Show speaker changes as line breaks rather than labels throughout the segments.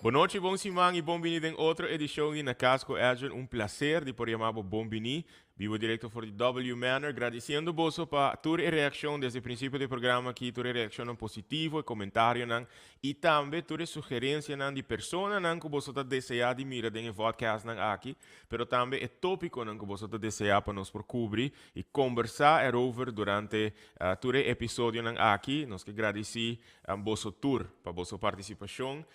Bon nochi, bon siman y bon bini den otro edicion di Na Cas cu Edjean. Un placer di por yama bo bon bini. Bibo directo for di W Manor. Gradiciendo boso pa tur e reaccion desde principio di e programa aki, tur e reaccionnan positivo, e comentarionan y tambe tur e sugerencianan di personanan cu boso ta desea di mira den e vodcastnan aki, pero tambe e topiconan cu boso ta desea pa nos por cubri y combersa erover durante tur e episodionan aki. Nos ke gradici boso tur pa boso participacion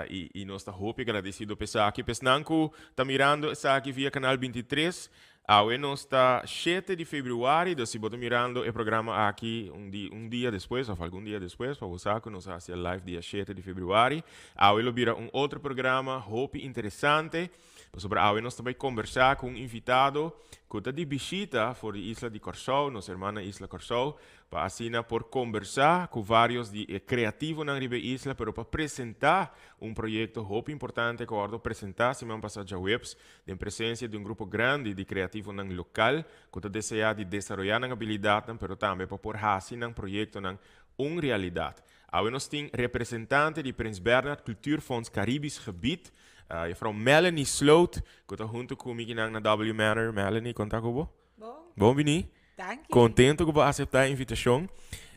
y nos ta hopi agradecido pa esaki. Pa esnan cu ta mirando esaki via Canal 23, awe nos ta 7 di februari, dus si bo ta mirando e programa aki un dia despues of algun dia despues, pa bo sa cu nos a haci e live dia 7 di februari. Awe lo bira un otro programa hopi interesante, pasobra awe nos ta bay combersa cu un invitado cu ta di bishita for di isla di Corsou, nos hermana isla Corsou, pa asina por kombersá ku vários di e kreativonan riba e isla, pero pa presentá un proyekto hopi importante ku a wòrdu presentá siman pasá djaweps den presensia di un grupo grandi di kreativonan lokal ku ta deseá di desaroyá nan abilidatnan pero tambe pa por hasi nan proyektonan un realidat. Awe nos tin representante di Prins Bernhard Cultuurfonds Caribisch Gebied, Juffrouw Melanie Sloot, ku ta huntu ku mi kinan na W Manor. Melanie, kon ta ku bo?
Bon.
Bon bini.
Danki.
Contento cu bo a acepta e invitacion.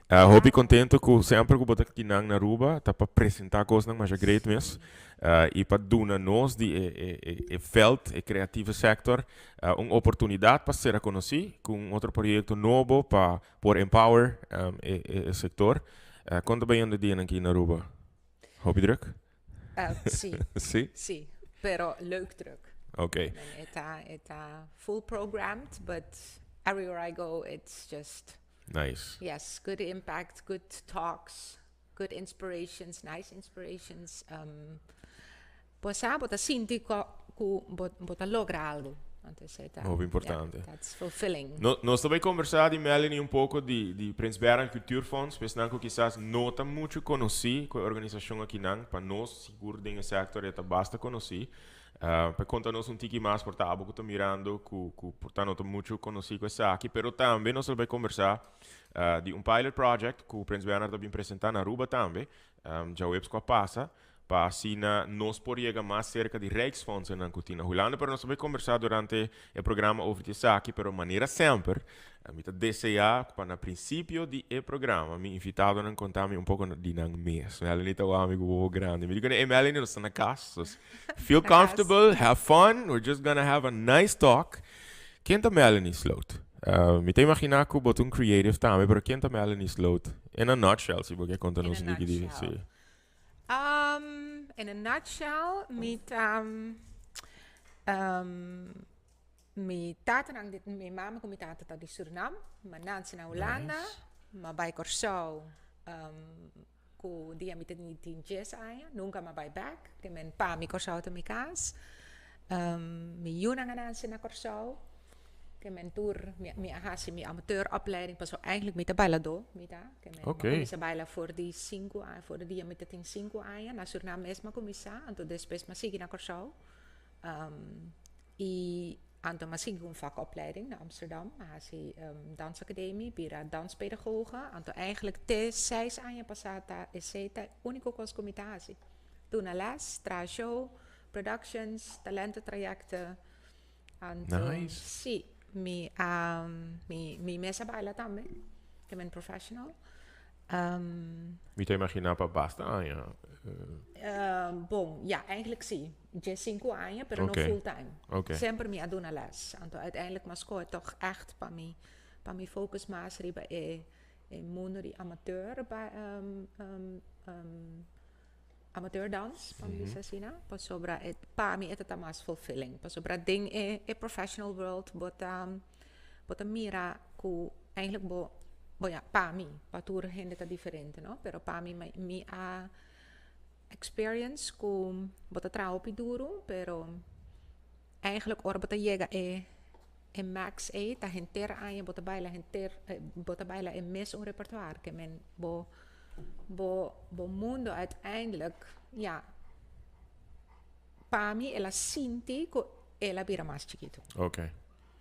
Hopi contento cu semper cu bo ta kinan na Aruba ta pa presenta cosnan masha great mes. Y pa duna nos di e veld, e creatieve sector, un oportunidad pa ser conoci cu un otro proyecto nobo pa por empower e sector. Con ta bayendo e dianan aki na Aruba? Hopi druk?
Si.
Si?
Si, pero leuk druk.
Ok.
E ta full programmed, but everywhere I go, it's just
Nice.
Yes, good impact, good talks, good inspirations, nice inspirations. Pues ah, bo ta sinti cu bo ta logra algo. Anto ta,
Hopi importante.
Yeah, that's fulfilling.
No, nos ta bay combersa di Melanie un poco di Prins Bernhard Cultuurfonds, pesnan cu kisas no ta mucho conoci cu e organisacion akinan, pa nos sigur den e sector e ta basta conoci. Pa conta nos un tiki mas por ta abo cu ta mirando cu por ta no ta mucho conoci cu esaki, pero tambe nos ta bay combersa di un pilot project cu Prins Bernhard a bin presenta na Aruba tambe, djaweps cu a pasa, pa asina nos por yega mas cerca di Rijksfondsennan cu tin na Hulanda, pero nos ta bay combersa durante e programa over di esaki, pero manera semper, mi ta desea pa na principio di e programa mi invitadonan conta mi un poco di nan mes. Melanie ta wak mi cu wowo grandi. Mi di cu e Melanie nos ta na cas, so feel
Na cas.
Comfortable, have fun, we're just gonna have a nice talk. Ken ta Melanie Sloot? Mi ta imagina cu bo ta un creative tambe, pero ken ta Melanie Sloot? In a nutshell, si bo ke conta
In
nos
a
un tiki di,
nutshell.
Si.
In a nutshell, mi tatanan, mi mama cu mi tata ta di Surinam, m'a nace na Hulanda, m'a bay Corsou cu dia mi tin 10 aña, nunca m'a bay back, ke men pa mi Corsou ta mi cas. Mi yiunan a nace na Corsou, ke men tur, mi a haci mi amateuropleiding, paso eigenlijk mi ta bailador, mi ta, ke men cuminsa baila for di 5 aña, for di dia mi tin 5 aña, na Surinam mes m'a cuminsa, anto despues m'a sigui na Corsou. Y anto m'a sigui un vakopleiding na Amsterdam, m'a haci dansacademie, bira danspedagoge, anto eigenlijk te 6 aña pasa ta esey ta unico cos cu mi ta haci. Duna les, traha show, productions, talentotrajecten. Anto,
Nice.
Si, mi mes a baila tambe, ke men professional.
Mi ta imagina pa basta aña.
Bon, ja, eigenlijk si. Je 5 aña, pero no full time. Semper mi a duna les. Anto uiteindelijk m'a scohe toch echt pa mi focus mas riba e mundo di amateur ba, amateurdans, pa mi bisa asina. Pasobra pa mi e ta mas fulfilling. Pasobra den e professional world bo ta mira ku eigenlijk bo, ja, pa mi, pa tur hende ta diferente, no? Pero pa mi, mi a experience ku bo ta traha hopi duro, pero eigenlijk ora bo ta yega e max e ta henter aña bo ta baila henter bo ta baila e mes un repertoire, ke men bo mundo uiteindelijk, ja, pa mi el a sinti ku el a bira mas chikito.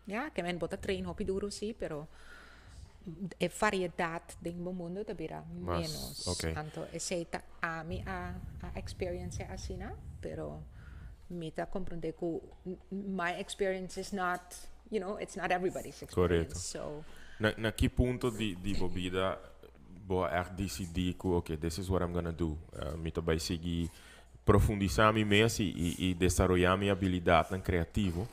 Ja, ke men bo ta train hopi duro si, pero E variedat den bo mundu ta bira
Mas,
menos.
Ok.
Anto, esei ta ami a experience asina, pero mi ta komprondé ku my experience is not, it's not everybody's experience.
Korekto.
So,
Na ki punto di bo bida bo a echt disidí ku, "Ok, this is what I'm gonna do. Mi ta bai sigui profundisá mi mes i desaroyá mi abilidatnan kreativo"?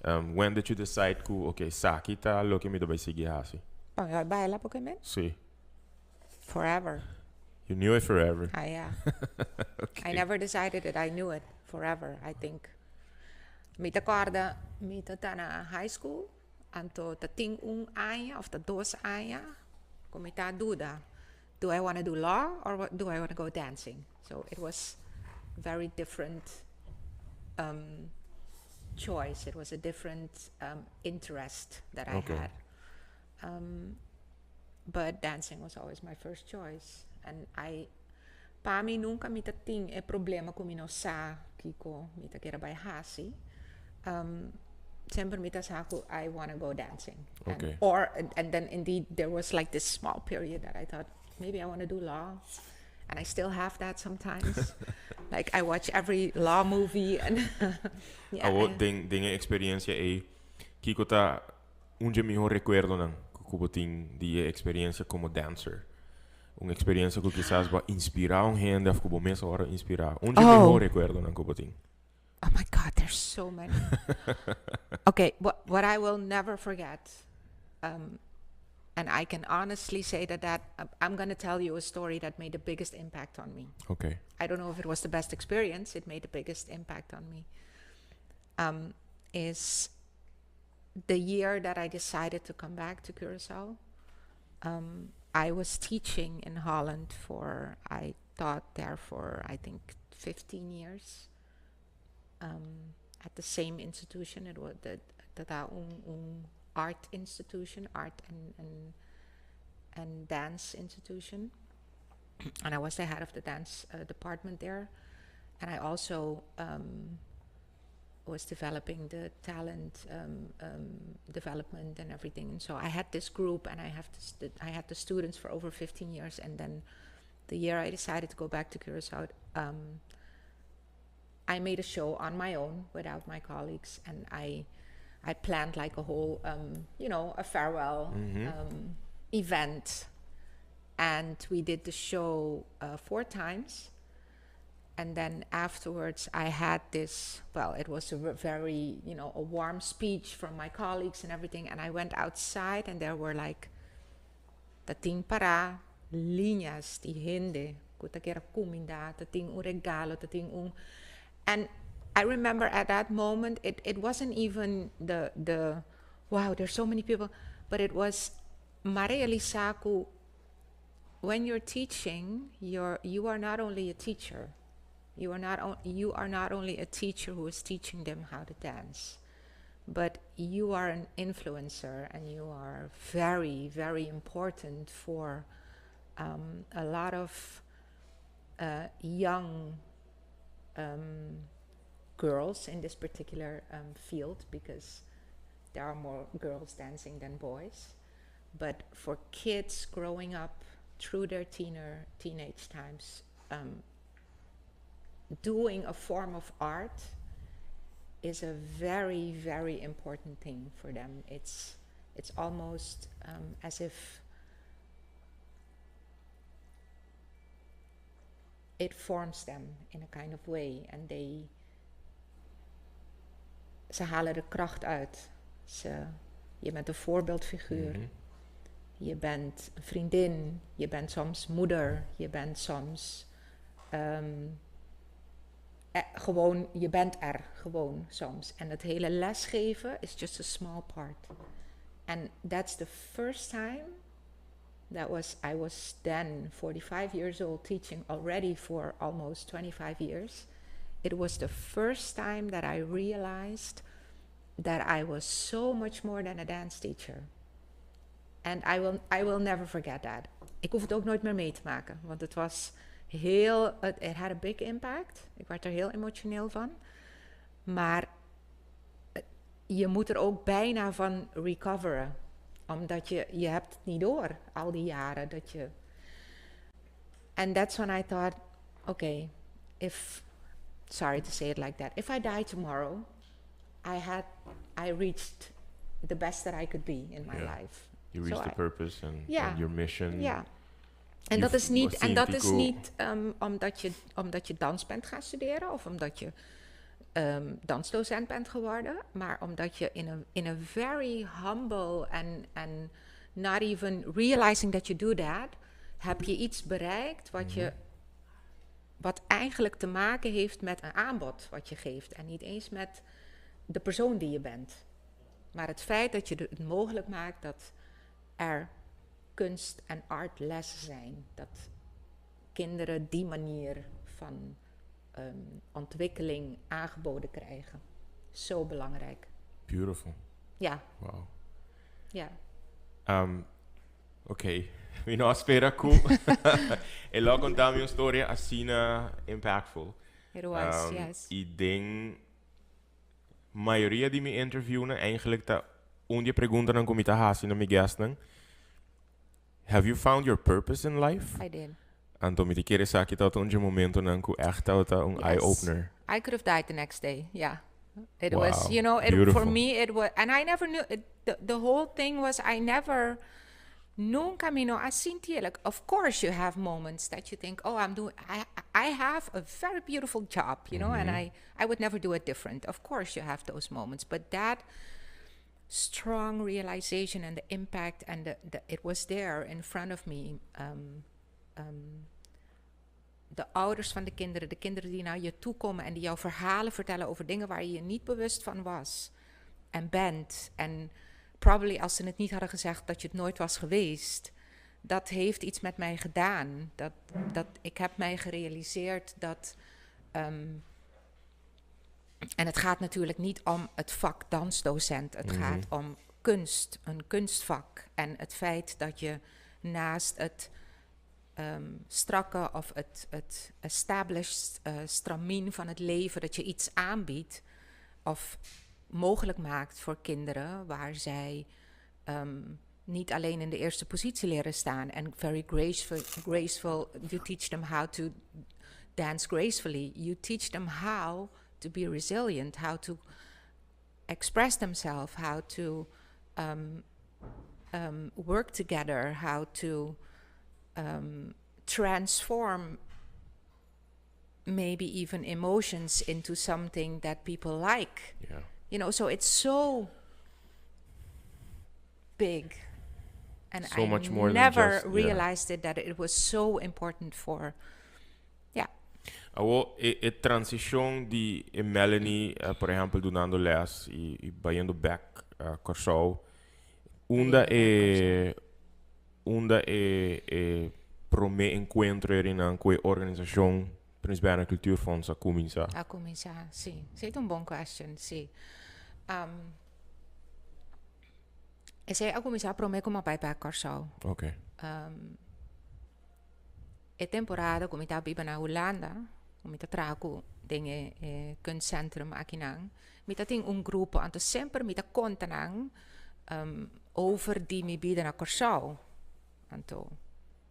When did you decide ku, ok, esaki ta loke mi ta bai sigui hasi?
Pa mi baila poko men?
Si.
Forever.
You knew it forever.
Yeah. I never decided it. I knew it forever, I think. Mi ta kòrda, mi ta na high school, anto tatin un aña òf ta 2 aña, ku mi ta duda. Do I want to do law or do I want to go dancing? So it was very different choice. It was a different interest that I had. But dancing was always my first choice. And I, pa mi nunka mi tatin e problema ku mi no sa kiko mi ta kier bai hasi. Semper mi ta sa ku I want to go dancing. And then indeed there was like this small period that I thought maybe I want to do law. And I still have that sometimes. Like, I watch every law movie and yeah.
Awo, den e eksperensia ei, kiko ta un di mihó rekuerdonan ku bo tin di eksperensia komo dancer? Un eksperensia ku kisas bo a inspirá un hende òf ku bo mes a inspirá. Un di mihó rekuerdonan ku bo tin.
Oh my God, there's so many. Okay, what I will never forget, and I can honestly say that I'm going to tell you a story that made the biggest impact on me. I don't know if it was the best experience, it made the biggest impact on me. Is the year that I decided to come back to Curacao. I was teaching in Holland for, I taught there for, I think, 15 years at the same institution. It was the un art institution, art and dance institution. And I was the head of the dance department there. And I also was developing the talent development and everything. And so I had this group, and I had the students for over 15 years. And then the year I decided to go back to Curacao, I made a show on my own without my colleagues, and I planned like a whole, a farewell event, and we did the show four times. And then afterwards, I had this. Well, it was a very, a warm speech from my colleagues and everything. And I went outside, and there were like, tatin pará liña di hende, ku ta kier kuminda, tatin un regalo, tatin un. And I remember at that moment, it wasn't even the "Wow, there's so many people," but it was m'a realisá ku when you're teaching, you are not only a teacher. You are not only a teacher who is teaching them how to dance, but you are an influencer and you are very, very important for a lot of young girls in this particular field, because there are more girls dancing than boys. But for kids growing up through their teenage times, doing a form of art is a very, very important thing for them. It's almost as if it forms them in a kind of way and they ze halen er kracht uit. Je bent een voorbeeldfiguur. Je bent een vriendin, je bent soms moeder, je bent soms gewoon, je bent er gewoon soms. En het hele lesgeven is just a small part. And that's the first time that was, I was then 45 years old, teaching already for almost 25 years. It was the first time that I realized that I was so much more than a dance teacher. And I will never forget that. Ik hoef het ook nooit meer mee te maken, want het was heel, it had a big impact. Ik werd er heel emotioneel van. Maar je moet er ook bijna van recoveren. Omdat je hebt het niet door, al die jaren dat je. And that's when I thought, okay, if, sorry to say it like that, if I die tomorrow, I reached the best that I could be in my life.
You reached
So
the purpose and your mission.
Ja. En
Je
dat is niet, en dat is
sinti
niet omdat je dans bent gaan studeren of omdat je dansdocent bent geworden, maar omdat je in a very humble and not even realizing that you do that, heb je iets bereikt wat eigenlijk te maken heeft met een aanbod wat je geeft en niet eens met de persoon die je bent. Maar het feit dat je het mogelijk maakt dat er kunst- en artlessen zijn. Dat kinderen die manier van ontwikkeling aangeboden krijgen. Zo belangrijk.
Beautiful.
Ja,
Wow.
ja.
Ok. Mi no a spera cu e lo conta mi un storia asina impactful.
It was, yes.
Y den mayoria di mi interview nan eigenlijk ta un di e preguntanan cu mi ta hasi na mi guestnan: "Have you found your purpose in life?"
I did.
Anto mi ta kere esaki ta un momentonan cu echt ta un
Yes.
eye opener.
I could have died the next day. Yeah. It was, for
Beautiful.
me, it was, and I never knew, the whole thing was, I never, nunca mi no a sinti, like, of course you have moments that you think, "Oh, I have a very beautiful job, and I would never do it different." Of course you have those moments, but that strong realization and the impact and it was there in front of me. De ouders van de kinderen, de kinderen die naar je toe komen en die jouw verhalen vertellen over dingen waar je je niet bewust van was en bent. En probably als ze het niet hadden gezegd dat je het nooit was geweest. Dat heeft iets met mij gedaan. Dat ik heb mij gerealiseerd dat. En het gaat natuurlijk niet om het vak dansdocent. Het gaat om kunst, een kunstvak. En het feit dat je naast het strakke of het established stramien van het leven, dat je iets aanbiedt of mogelijk maakt voor kinderen waar zij niet alleen in de eerste positie leren staan en very graceful, you teach them how to dance gracefully, you teach them how to be resilient, how to express themselves, how to work together, how to transform maybe even emotions into something that people like. So it's so big. And
So
I
much more than
never
just, yeah.
realized it that it was so important for, yeah.
Awo, e transicion di e Melanie, por ehempel, dunando les y bayendo back Corsou, unda e prome encuentro ey cu e organisacion Prins Bernhard Cultuurfonds a cuminsa?
A cuminsa, si. Si, un bon question, si. Esey a cuminsa prome cu m'a bay pa Corsou. E temporada cu mi ta biba na Hulanda, mi ta traha den e kunstcentrum akinan. Mi tatin un grupo, anto semper mi ta conta nan over di mi bida na Corsou. Anto,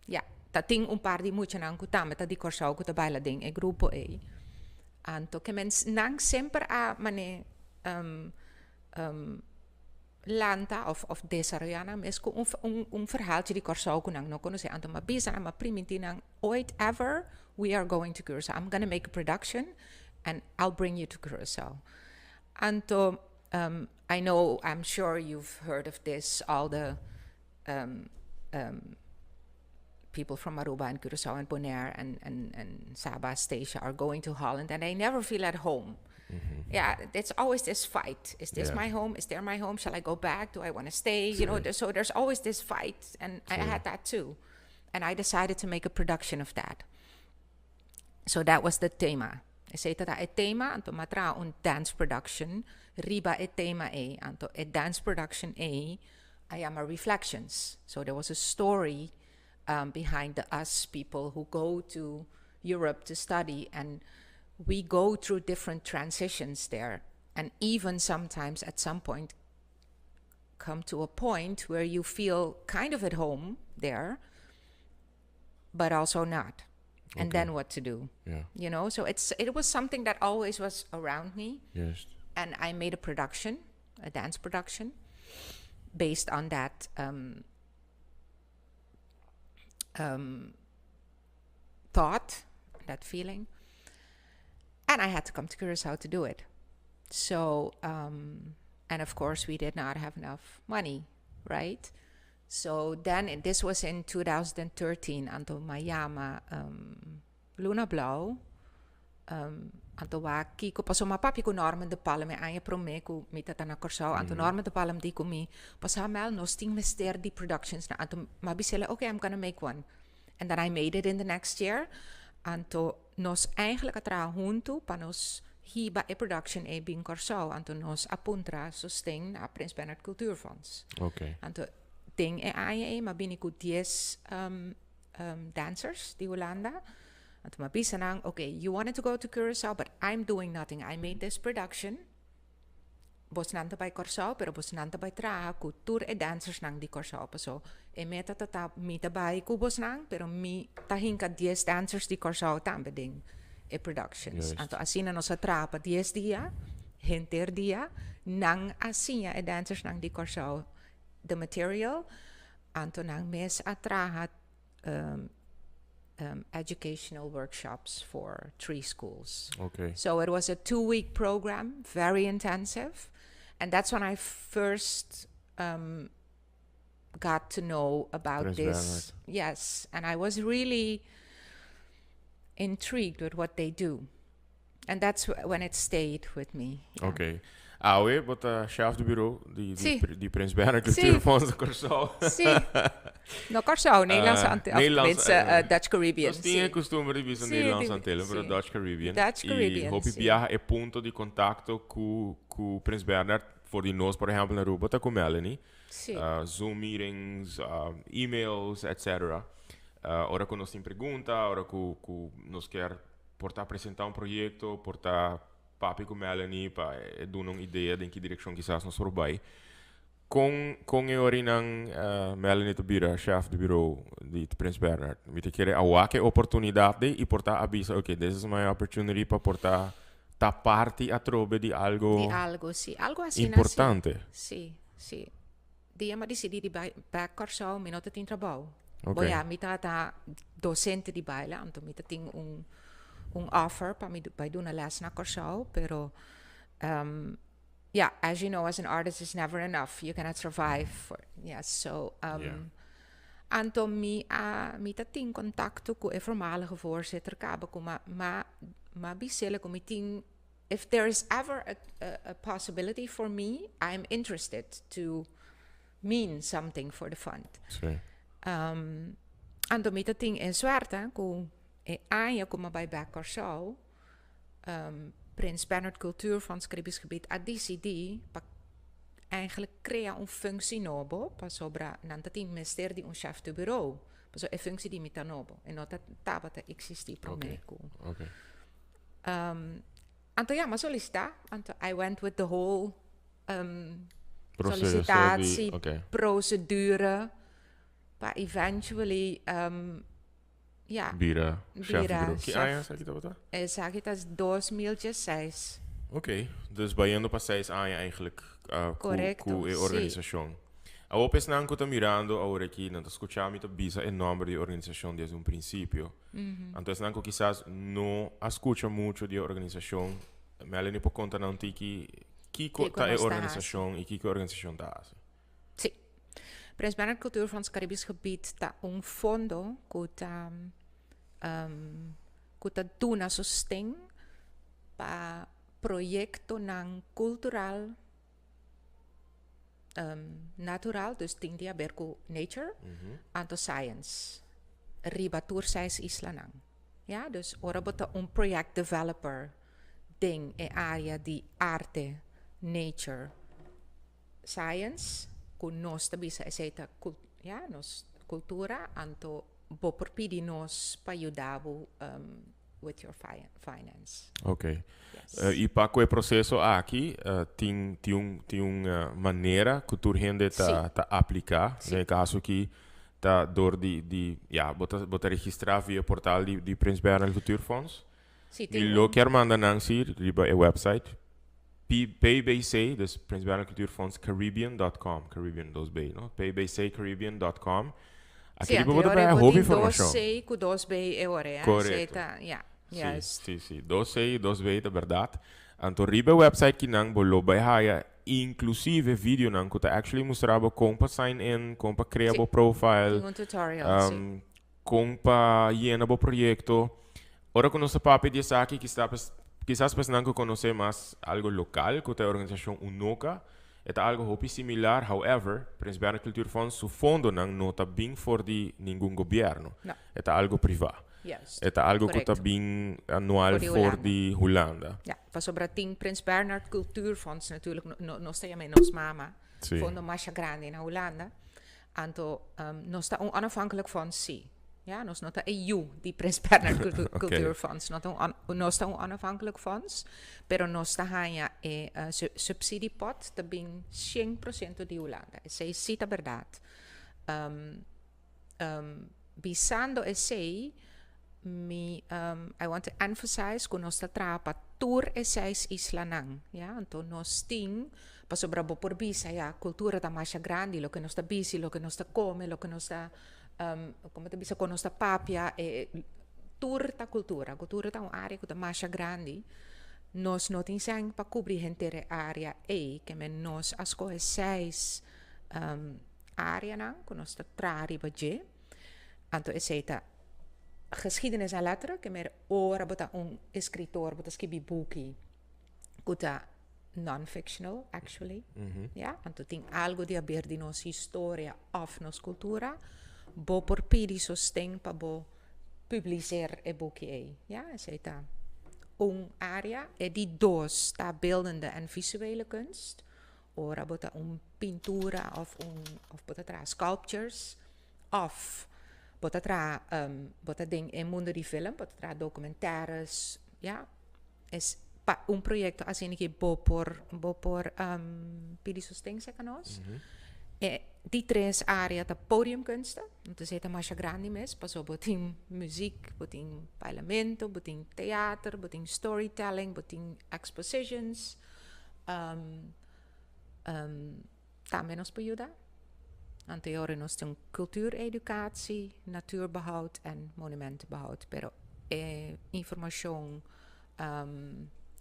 ja, tatin un par di muchanan cu tambe ta di Corsou cu ta baila den e grupo ey. Anto, ke men nan semper a mane lanta of desaroya nan mes cu un verhaaltje di Corsou cu nan no conoce. Anto m'a bisa nan, m'a priminti nan, "Ooit ever we are going to Curaçao. I'm gonna make a production and I'll bring you to Curaçao." Anto, I know, I'm sure you've heard of this, all the people from Aruba and Curaçao and Bonaire and Saba, Statia are going to Holland and they never feel at home. Yeah, it's always this fight. Is this my home? Is there my home? Shall I go back? Do I want to stay? So there's always this fight, and I had that too. And I decided to make a production of that. So that was the tema. Esey ta e tema, anto m'a traha un dance production, riba e tema ey, anto e dance production ey, a yama Reflections. So there was a story behind the us people who go to Europe to study, and we go through different transitions there, and even sometimes at some point Come to a point where you feel kind of at home there, but also not. And then what to do? So it was something that always was around me. And I made a production, a dance production, based on that thought, that feeling. And I had to come to Curacao to do it. So, and of course, we did not have enough money, right? So then, this was in 2013, anto m'a yama Luna Blou. Anto wak kiko paso m'a papia ku Norman de Palm e aña promé ku mi tata na Kòrsou. Anto Norman de Palm di ku mi, "Pasa Mel, nos tin mester di productions na." Anto m'a bis'é, "Okay, I'm gonna make one." And then I made it in the next year. Anto nos eigenlijk a traha huntu pa nos hiba e production e bin Kòrsou. Anto nos a puntra sosten na Prins Bernhard Cultuurfonds. Anto den e aña ei m'a bini ku 10 dancers di Hulanda. Anto m'a bisa nan, "Okay, you wanted to go to Curaçao, but I'm doing nothing. I made this production. Bosnan ta bai Kòrsou, pero bosnan ta bai traha ku tur e dancers nan di Kòrsou. Paso e meta ta ta mi ta bai ku bosnan, pero mi ta hinka 10 dancers di Kòrsou tambe den e productions." Anto asina nos a traha pa 10 dia, henter dia, nan a siña e dancers nan di Kòrsou the material, anto nan mes a traha educational workshops for three schools. So it was a 2-week program, very intensive. And that's when I first got to know about
Prins
this.
Bernhard.
Yes. And I was really intrigued with what they do. And that's when it stayed with me. Yeah.
Ok. Awe, bo ta chef di bureau di di Prins Bernhard Cultuurfonds di Kòrsou.
Si. No Kòrsou, Nederlandse Antillen, of
Nederlandse,
tenminste, Dutch Caribbean.
Nos tin kustumber di bisa Nederlandse Antillen, pero Dutch Caribbean.
Dutch
I
Caribbean,
hopi biaha e punto di kontakto ku Prins Bernhard, for di nos, por ehèmpel, na Aruba, ta ku Melanie. Zoom meetings, emails, etc. Ora ku nos tin pregunta, ora ku nos kier por ta presentá un proyekto, por ta papia ku Melanie pa e duna un idea den ki direkshon kisas nos por bai. Kon e orinan Melanie ta bira chef di bureau di Prins Bernhard? Mi ta kere a wak e oportunidat dei i por ta a bisa, "Okay, this is my opportunity pa por ta ta parti atrobe di algo
Di algo, si. Algo asina, si.
importante."
Si. Dia m'a disidí di bai bèk Kòrsou, mi no ta tin trabou. Bo ya, mi tabata dosente di baile, anto mi ta tin un offer pa mi bai duna les na Kòrsou, pero yeah, as you know, as an artist is never enough. You cannot survive for, yes, so anto mi ta tin kontakto ku e voormalige voorzitter kaba ku m'a bis'é ku mi tin, if there is ever a possibility for me, I'm interested to mean something for the fund. Anto mi ta tin e suerte ku e aña ku m'a bai bèk Kòrsou, Prins Bernhard Cultuurfonds Caribisch Gebied a disidí pa eigenlijk krea un functie nobo, pasobra nan ta tin mester di un chef de bureau. Pasobra e functie di mi ta nobo e no ta tabata eksistí promé ku. Anto ya, m'a solisitá. Anto I went with the whole
Proceso di
sollicitatie, procedure, pa eventually ja,
bira chef di
bira
bureau. Ki
chef.
Aña esaki tabata?
Esaki ta 2016.
Ok, dus bayendo pa 6 aña eigenlijk ku e organisashon. Awor esnan ku ta mirando awor aki, nan ta skucha mi ta bisa e nòmber di e organisashon desde un prinsipio. Anto esnan ku kisas no a skucha mucho di e organisashon, Melanie por konta nan tiki kiko
Kiko
ta e
nos ta hasi.
organisashon i kiko e organisashon ta hasi.
Si. Prins Bernhard Cultuurfonds Caribisch Gebied ta un fondo ku ta duna sosten pa proyektonan kultural, natural, dus tin di haber ku nature, anto science, riba tur seis islanan. Ja, dus ora bo ta un project developer den e área di arte, nature, science, ku nos ta bisa esei ta ja, nos kultura, anto bo por pidi nos pa yuda bo. with your fi finance.
Ok.
Yes.
I pa ku e proseso aki tin un manera ku tur hende ta apliká. Den e kaso aki ta dor di, ja, bo ta registrá via portal di Prins Bernhard Cultuurfonds.
Si,
Mi
tin
lo kier manda nan si riba e website PBC, dus Prins Bernhard Cultuurfonds Caribbean.com, Caribbean 2B, no? pbccaribbean.com. Aki riba bo ta
anterior
hopi
tin
informashon.
2C ku 2B e ora, ja.
Korekto.
Ta, ja.
Si. 2C, 2B, ta berdat. Anto riba website akinan bo lo bai haya inklusive video nan ku ta actually mustra bo kon pa sign in, kon pa krea bo profile,
Tin un tutorial, si.
Kon pa yena bo proyekto. Ora ku nos papia di esaki, kisas personanan ku konosé mas algo lokal, ku ta e organisashon UNOCA, ta algo hopi similar. However, Prins Bernhard Cultuurfonds su fondonan no ta bin for di ningun gobièrnu.
No.
Ta algo privá. Ta algo ku ta bin anual
For di
for
Hulanda.
Di Hulanda.
Ja, pasobra tin Prins Bernhard Cultuurfonds natuurlijk, no, nos ta yama nos mama. Fondo mas grandi na Hulanda. Anto, nos ta un onafhankelijk fonds, si. Ja, nos no ta EU di Prins Bernhard Cultuurfonds. No ta nos ta un onafhankelijk fonds, pero nos ta haña e subsidiepot ta bin 100% di Hulanda. Esei si ta berdat. Bisando esei, I want to emphasize ku nos ta traha pa tur e seis islanan. Ja, anto nos tin, pasobra bo por bisa, ja, kultura ta masha grandi, loke nos ta bisti, loke nos ta kome, loke nos ta, kon ta bisa, kon nos ta papia, tur ta kultura. Kultura ta un área ku ta masha grandi. Nos no tin sèn pa kubri henter e área ei, ke men nos a skohe seis áreanan ku nos ta traha riba dje. Anto esei ta geschiedenis en letteren, ke mer ora bo ta un eskritor, bo ta skibi buki ku ta non-fictional actually. Ja, anto tin algo di haber di nos historia òf nos kultura, bo por pidi sosten pa bo publiseer e buki ei. Ja, esei ta un área. E di dos ta beeldende en visuele kunst. Ora bo ta un pintura òf bo ta traha sculptures òf bo ta traha bo ta den e mundo di film, bo ta traha documentaires, ja. Es pa un proyekto asina ku bo por pidi sosten serka nos. E di tres área ta podiumkunsten. Entonces ta masha grandi mes, paso bo tin muziek, bo tin bailamento, bo tin teater, bo tin storytelling, bo tin expositions. Tambe nos por yuda. Anterior nos tin cultuureducatie, natuurbehoud en monumentenbehoud. Pero informashon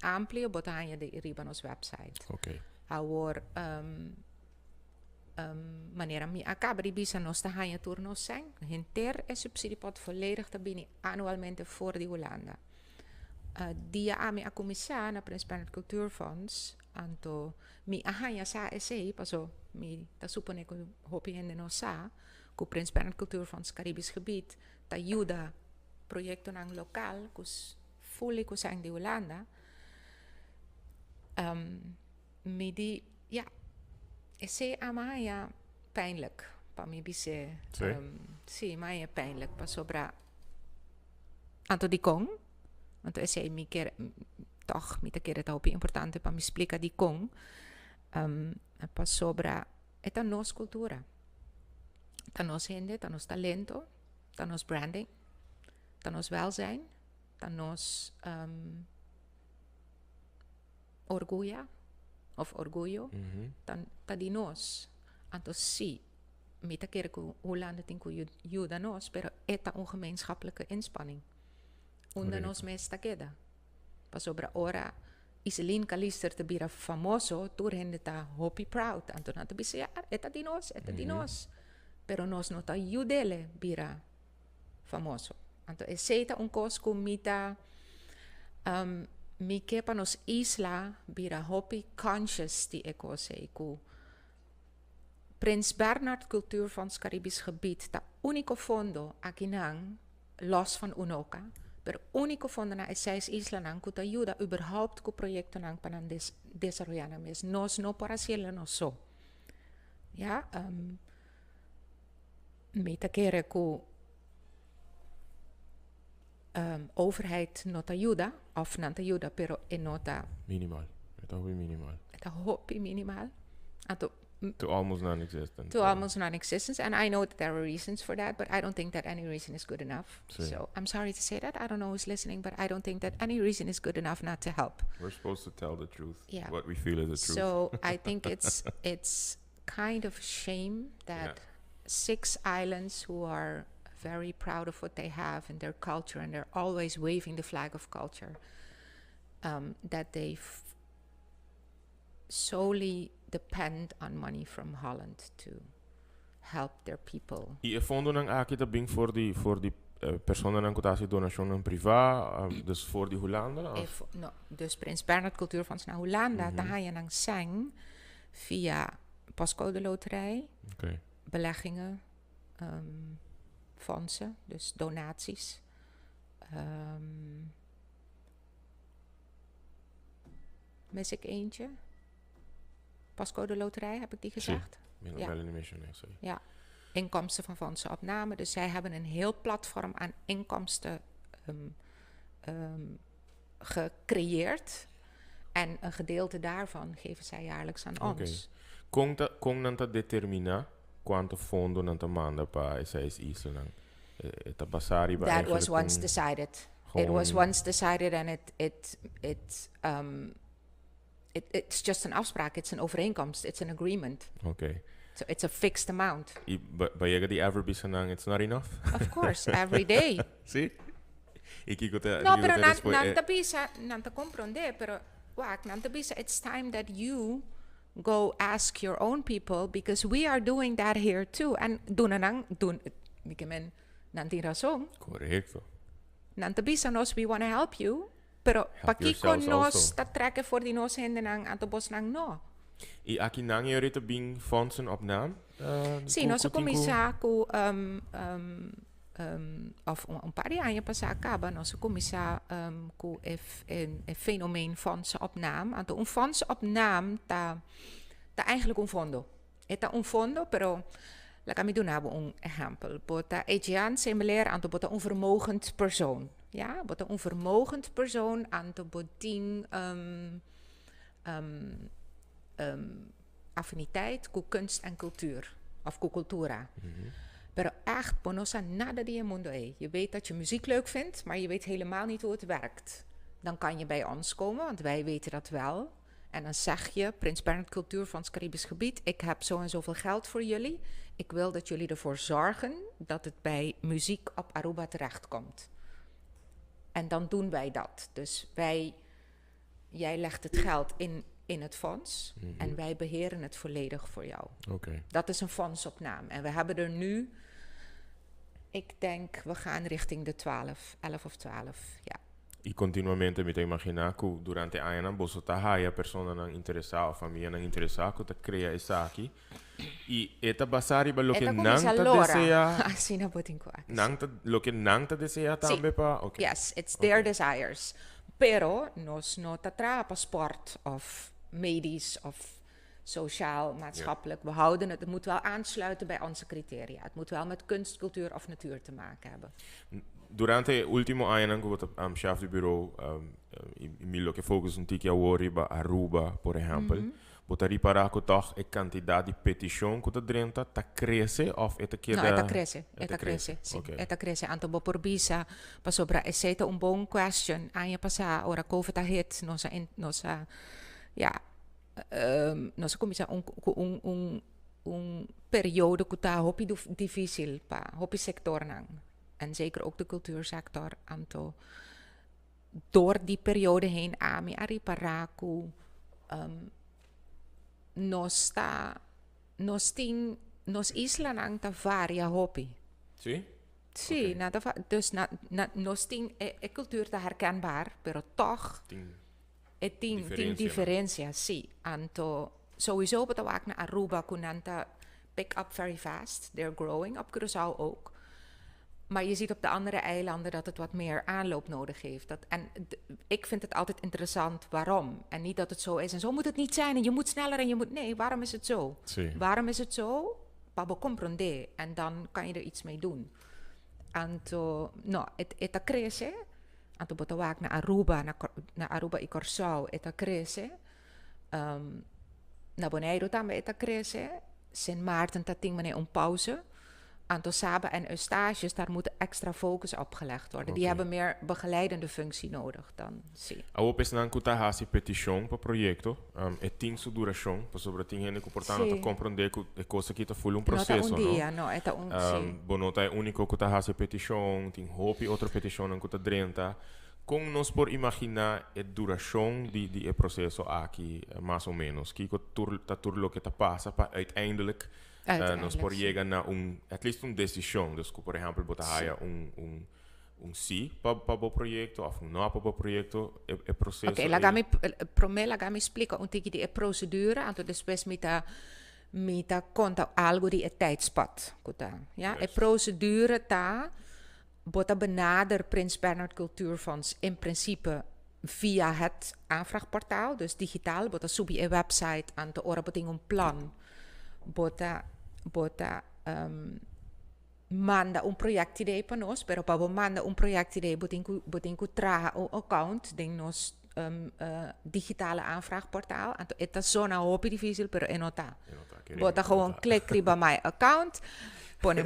amplio bo ta haña di riba nos website. Awor, manera mi a kaba di bisa, nos ta haña tur nos sèn. Henter e subsidiepot volledig ta bini anualmente for di Hulanda. Dia ami a kuminsá na Prins Bernhard Cultuurfonds, anto mi a haña sa esei, paso mi ta suponé ku hopi hende no sa, ku Prins Bernhard Cultuurfonds Caribisch Gebied ta yuda proyektonan lokal ku fully ku sèn di Hulanda. Mi di, ja, esei a mi haña pijnlijk, pa mi bis'é. Si, mi haña pijnlijk, pasobra anto dikon, anto esei mi kier toch mi ta kere ta hopi importante pa mi splika dikon, pasobra e ta nos kultura. Ta nos hende, ta nos talento, ta nos branding, ta nos welzijn, ta nos orguyo òf orguyo, ta di nos. Anto si, mi ta kere ku Hulanda tin ku yuda nos, pero e ta un gemeenschappelijke inspanning. Unda nos mes ta keda. Pasobra ora Iselin Calister ta bira famoso, tur hende ta hopi proud. Anto nan ta bisa, ja, e ta di nos, e ta di nos. Pero nos no ta yud'é bira famoso. Anto esei ta un kos ku mi ke pa nos isla bira hopi conscious di e kos ei ku Prins Bernhard Cultuurfonds Caribisch Gebied ta úniko fondo akinan los van UNOCA, pero úniko fondo na e seis islanan ku ta yuda überhaupt ku proyektonan pa nan desaroyá nan mes. Nos no por hasié nos so. Ja, mi ta kere ku Overheid no ta yuda, of nan ta yuda, pero e no ta
Minimal. E ta hopi minimal.
E ta hopi minimal. Anto,
To almost non-existent.
To almost non-existence. And I know that there are reasons for that, but I don't think that any reason is good enough. So I'm sorry to say that. I don't know who's listening, but I don't think that any reason is good enough not to help.
We're supposed to tell the truth. What we feel is the truth.
So I think it's kind of shame that six islands who are very proud of what they have and their culture, and they're always waving the flag of culture, that they solely depend on money from Holland to help their people.
I e fondonan aki ta bin for di personanan ku ta hasi donashonnan privá, dus for di Hulanda? Of?
No, dus Prins Bernhard Cultuurfonds na Hulanda, ta haña nan sèn via postcode loterij, beleggingen, fondsen, dus donaties. Mis ik eentje? Postcode loterij, heb ik die gezegd?
Ja.
Ja.
Melanie Missionair, sorry.
Ja, inkomsten van fondsenopname. Dus zij hebben een heel platform aan inkomsten gecreëerd. En een gedeelte daarvan geven zij jaarlijks aan ons.
Kon nan ta determiná kuantu fondo nan ta manda pa e seis islanan? Ta basá riba
That was
eigenlijk
once decided. It was once decided and it's just een afspraak. It's een overeenkomst. It's an agreement. So it's a fixed amount.
I bo a yega di ever bisa nan it's not enough?
Of course, every day.
Si? I kiko ta
No,
kiko
pero
ta
nan,
respo-
nan ta bisa, nan ta komprondé, pero wak, nan ta bisa, it's time that you go ask your own people because we are doing that here too. En duna nan, dun, mi men, nan tin rason. Nan ta bisa nos, we want to help you, pero
Help
pakiko
yourselves
nos
also.
ta trekken for di nos hendenan, anto bosnan no.
I aki nan e ta bin fondsen op naam?
Si, nos
ku tin ku-
kuminsá ku of un par di aña pasá kaba, nos kuminsá ku e fenomeen fondsen op naam. Anto un fonds op naam ta eigenlijk un fondo. E ta un fondo, pero laga mi duna un ehèmpel. Bo ta Ejian Semeleer, anto bo ta un vermogend persoon. Ja, bo ta un vermogend persoon, anto bo tin affiniteit ku kunst en cultuur. Of ku kultura. Pero echt, bo no sa nada di e mundo ei. Je weet dat je muziek leuk vindt, maar je weet helemaal niet hoe het werkt. Dan kan je bij ons komen, want wij weten dat wel. En dan zeg je, Prins Bernhard Cultuurfonds Caribisch Gebied, ik heb zo en zoveel geld voor jullie. Ik wil dat jullie ervoor zorgen dat het bij muziek op Aruba terechtkomt. En dan doen wij dat. Dus jij legt het geld in het fonds en wij beheren het volledig voor jou. Dat is een fondsopname. En we hebben er nu, ik denk, we gaan richting de 12, 11 of 12. Ja.
I kontinuamente mi ta imaginá ku durante añanan boso ta haya personanan interesá òf famianan interesá ku ta krea esaki. I e ta basá riba loke
E ta
nan
kuminsá
ta
lora.
deseá.
Asina bo tin ku
Nan ta loke nan ta deseá tambe pa.
Yes, it's their desires. Pero nos no ta traha pa sport of medisch of sociaal, maatschappelijk. We houden het, het moet wel aansluiten bij onze criteria. Het moet wel met kunst, cultuur of natuur te maken hebben.
Durante último añanan ku bo ta chef di bureau, i mi lo ke focus un tiki awor riba Aruba, por ehèmpel. Bo ta ripará ku toch e kantidat di petishon ku ta drenta ta krese òf e ta
No,
keda?
e ta krese,
E
e ta
ta krese.
krese, si, e ta krese. Anto bo por bisa, pasobra esei ta un bon question. Aña pasá, ora COVID a hit, nos a, ja, nos a kuminsá un periodo ku ta hopi difísil pa hopi sektornan. En zeker ook de cultuursector. Anto, door die periode heen ami a ripará ku nos tin nos islanan ta varia hopi.
Si?
Si, na, dus na, nos tin e cultuur ta herkenbaar, pero toch
Tin
e tin
diferensia, no?
diferensia, si. Anto sowieso bo ta wak na Aruba ku nan ta pick up very fast. They're growing, op Curaçao ook. Maar je ziet op de andere eilanden dat het wat meer aanloop nodig heeft. En ik vind het altijd interessant waarom. En niet dat het zo is en zo moet het niet zijn en je moet sneller en je moet... Nee, waarom is het zo? Waarom is het zo? Pa bo komprondé. En dan kan je er iets mee doen. Anto, no, e ta crece. Anto bo ta wak na Aruba, na Aruba y Corsou e ta crece. Na Boneiru tambe e ta crece. Sint Maarten ta tin manera un pauze. Anto Saba en Eustatius, daar moet extra focus op gelegd worden. Die hebben meer begeleidende functie nodig dan, sí.
Awo pa esnan ku ta hasi petishon pa proyekto, e tin su durashon, pasobra tin hende ku por ta no ta komprondé ku e kos aki ta ful un
No ta un
proseso, no?
dia, no, e ta un, sí.
Bo no ta e úniko ku ta hasi petishon, tin hopi otro petishonnan ku ta drenta. Kon nos por imaginá e durashon di e proseso aki mas o ménos? Kiko tur ta tur loke ta pasa pa uiteindelijk nos por yega na un at least un desishon? Dus ku por ehèmpel bo ta haya un sí pa bo proyekto òf un nò pa bo proyekto, e proseso
ei. Oké, laga mi promé laga mi splika un tiki di e prosedura, anto despues mi ta konta algu di e tijdspad ku ta. Ya, e prosedura ta: bo ta benader Prins Bernhard Cultuurfonds in principe via het aanvraagportaal, dus digitaal. Bo ta subi e website, anto ora bo tin un plan, bo ta manda un projectidee pa nos, pero pa bo manda un projectidee, bo tin ku traha un account den nos digitale aanvraagportaal. Anto e ta zona hopi difísil, pero e no ta.
E no ta, kere
Bo ta
mi, no
gewoon
ta.
Klik riba my account, pone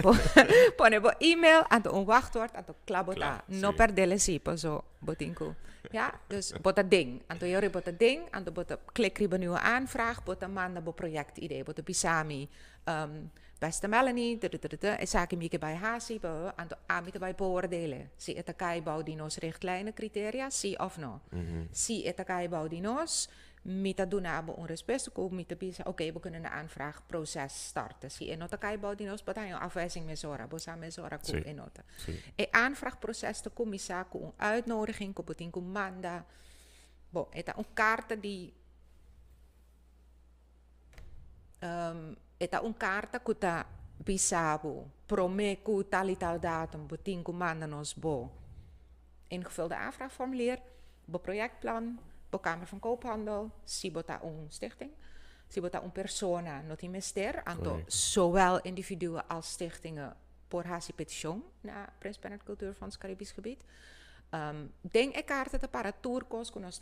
bo e-mail, anto un wachtwoord, anto kla bo ta.
Kla,
No perdele si, paso bo tin ku. Ja, dus bo ta den. Anto yori bo ta den, anto bo ta klik riba nieuwe aanvraag, bo ta manda bo projectidee, bo ta bisa mi, "Beste Melanie, esaki mi ke bai hasi," bla, bla, bla. Anto ami ta bai beoordelen si e ta kai bou di nos richtlijnen, criteria, si of no. Si e ta kai bou di nos, mi ta duna bo un respuesta ku mi ta bisa, "Oké, we kunnen de aanvraagproces starten." Si e no ta kai bou di nos, bo ta haña un afwijzing mesora, bo sa mesora ku e no ta. E aanvraagproces ta kuminsá ku un uitnodiging ku bo tin ku manda. Bon, e ta un karta di e ta un karta ku ta bisa bo promé ku tal i tal datum bo tin ku manda nos bo ingevulde aanvraagformulier, bo projectplan, bo Kamer van Koophandel, si bo ta un stichting, si bo ta un persona no tin mester, anto zowel individuen als stichtingen por hasi petishon na Prins Bernhard Cultuurfonds Caribisch Gebied. Den e karta ta para tur kos ku nos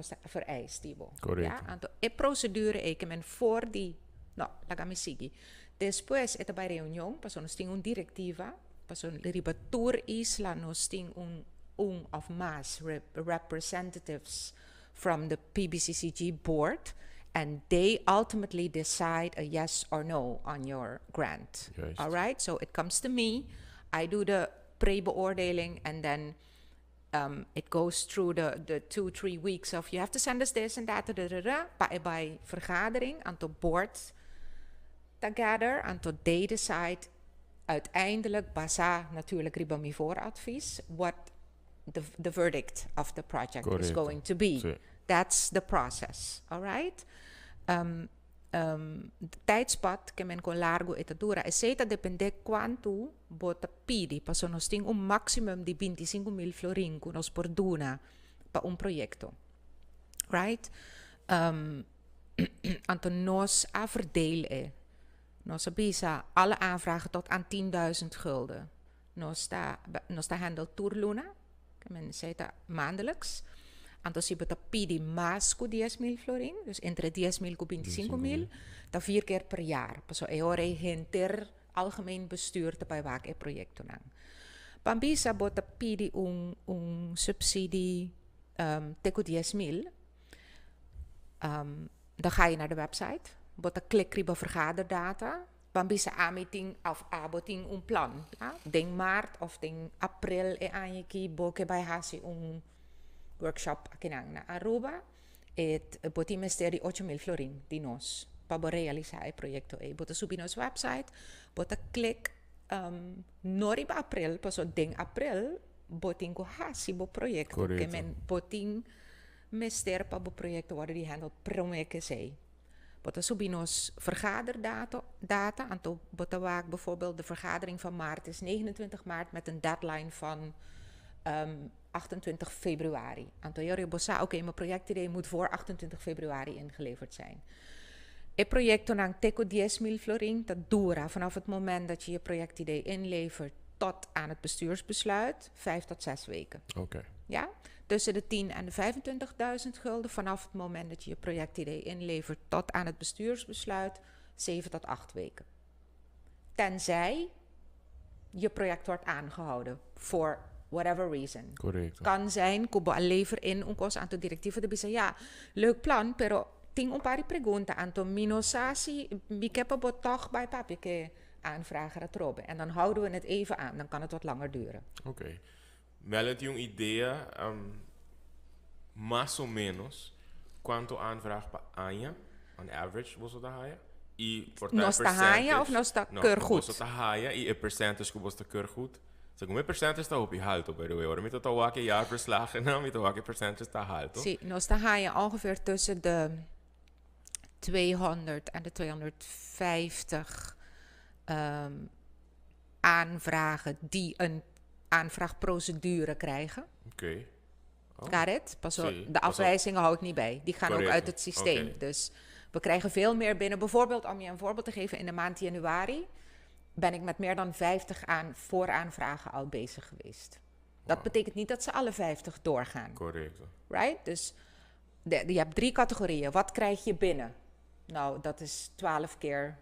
ta vereist di bo. Ja? Anto e procedure ei ke men for di, no, laga mi sigui. Despues e ta bai reunion, paso nos tin un direktiva, paso riba tur isla nos tin un of mas representatives from the PBCCG board and they ultimately decide a yes or no on your grant. All right? So it comes to me, I do the pre-beoordeling and then it goes through the 2, 3 weeks of you have to send us this and that, da, da, da, da, pa e bai vergadering, anto board together, anto they decide uiteindelijk, basá natuurlijk riba mi vooradvies, what the verdict of the project is going to be. That's the process, all right? Tijdspad, ke men kon largu e ta dura, esei ta dependé kuantu bo ta pidi, paso nos tin un maximum di 25.000 florin ku nos por duna pa un proyekto. Right? Anto nos a verdeel e. Nos a bisa alle aanvragen tot aan 10.000 gulden. Nos ta handle tur luna, ke men esei ta maandelijks. Anto si bo ta pidi mas ku 10.000 florin, dus entre 10.000 ku 25.000, ta vier keer per jaar. Paso e ora ei henter algemeen bestuur ta bai wak e proyektonan. Ban bisa bo ta pidi un subsidie te ku 10.000, dan ga je naar de website. Bo ta klik riba vergaderdata. Ban bisa ami tin of abo tin un plan. Ja? Den maart of den april e aña aki bo ke bai hasi un workshop akinan na Aruba. Et bo tin mester di 8.000 florin di nos pa bo realisá e proyekto ei. Bo ta subi nos website, bo ta klik no riba april, paso den april bo tin ku hasi bo proyekto. Ke men bo tin mester pa bo proyekto wòrdu di handle promé ku esei. Bo ta subi nos vergaderdata, data, anto bo ta wak bijvoorbeeld de vergadering van maart is 29 maart met een deadline van 28 februari. Anto yori bo sa, oké, mijn projectidee moet voor 28 februari ingeleverd zijn. E proyektonan te ku 10.000 florin, ta dura vanaf het moment dat je je projectidee inlevert. tot aan het bestuursbesluit 5 tot 6 weken.
Oké.
Ja? Tussen de 10 en de 25.000 gulden vanaf het moment dat je je projectidee inlevert tot aan het bestuursbesluit 7 tot 8 weken. Tenzij je project wordt aangehouden for whatever reason.
Korekto.
Kan zijn, ku bo a lever in un kos anto direktiva ta bisa ja, leuk plan, pero tin un par di pregunta anto mi no sa si mi ke pa bo tòg bai papia ke aanvrager atrobe. En dan houden we het even aan, dan kan het wat langer duren.
Oké. Melle tin un idea mas o menos kuantu aanvraag pa aña on average boso ta haya? I por ta e
Nos ta haya of
percentage
nos ta
no,
keur goed?
Boso ta haya i e percentage ku boso ta keur goed. Segun mi percentage ta hopi halto by the way. Ora mi ta ta wak e jaarverslagennan mi ta wak e percentage ta halto.
Sí, nos ta haya ongeveer tussen de 200 en de 250 aanvragen die een aanvraagprocedure krijgen.
Oké. Oh.
Got it? Pas op,
Sí,
de
pas op.
afwijzingen hou ik niet bij. Die gaan ook
Correcto.
uit het systeem.
Oké.
Dus we krijgen veel meer binnen. Bijvoorbeeld, om je een voorbeeld te geven, in de maand januari ben ik met meer dan 50 vooraanvragen al bezig geweest. Dat
Wow.
betekent niet dat ze alle 50 doorgaan.
Correcto.
Right? Dus je hebt 3 categorieën. Wat krijg je binnen? Nou, dat is 12 keer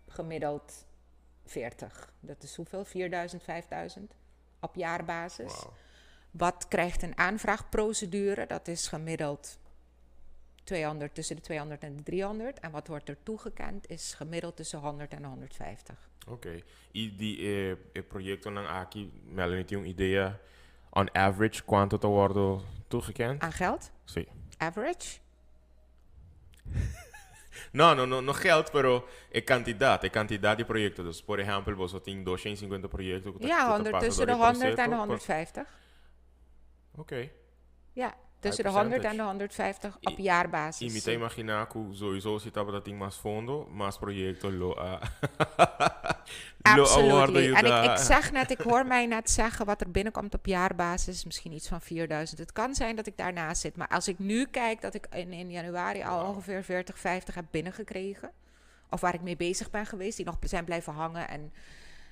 gemiddeld 40. Dat is hoeveel? 4000, 5000 op jaarbasis.
Wow.
Wat krijgt een aanvraagprocedure? Dat is gemiddeld 200, tussen de 200 en de 300. En wat wordt er toegekend is gemiddeld tussen 100 en 150.
Oké. I di e proyectonan aki, Melanie tin un idea on average cuanto ta wordo toegekend?
Aan geld?
Sí.
Average?
No, no, no, no geld, pero e cantidad, e cantidad di proyecto. Dus, por ehempel, boso tin 250 proyecto cu ta,
Ja,
cu ta
100,
pasa
tussen
door
de
e
100 en de
proceso.
150.
Oké.
Ja, tussen de
High
100 en de
percentage.
150 op jaarbasis.
I mi ta imagina cu sowieso si tabata tin mas fondo, mas proyecto lo a lo a wordo
Absolutely. En
yuda.
ik zeg net, ik hoor mij net zeggen wat er binnenkomt op jaarbasis, misschien iets van 4000. Het kan zijn dat ik daarnaast zit, maar als ik nu kijk dat ik in januari al ongeveer 40, 50 heb binnengekregen, of waar ik mee bezig ben geweest, die nog zijn blijven hangen. En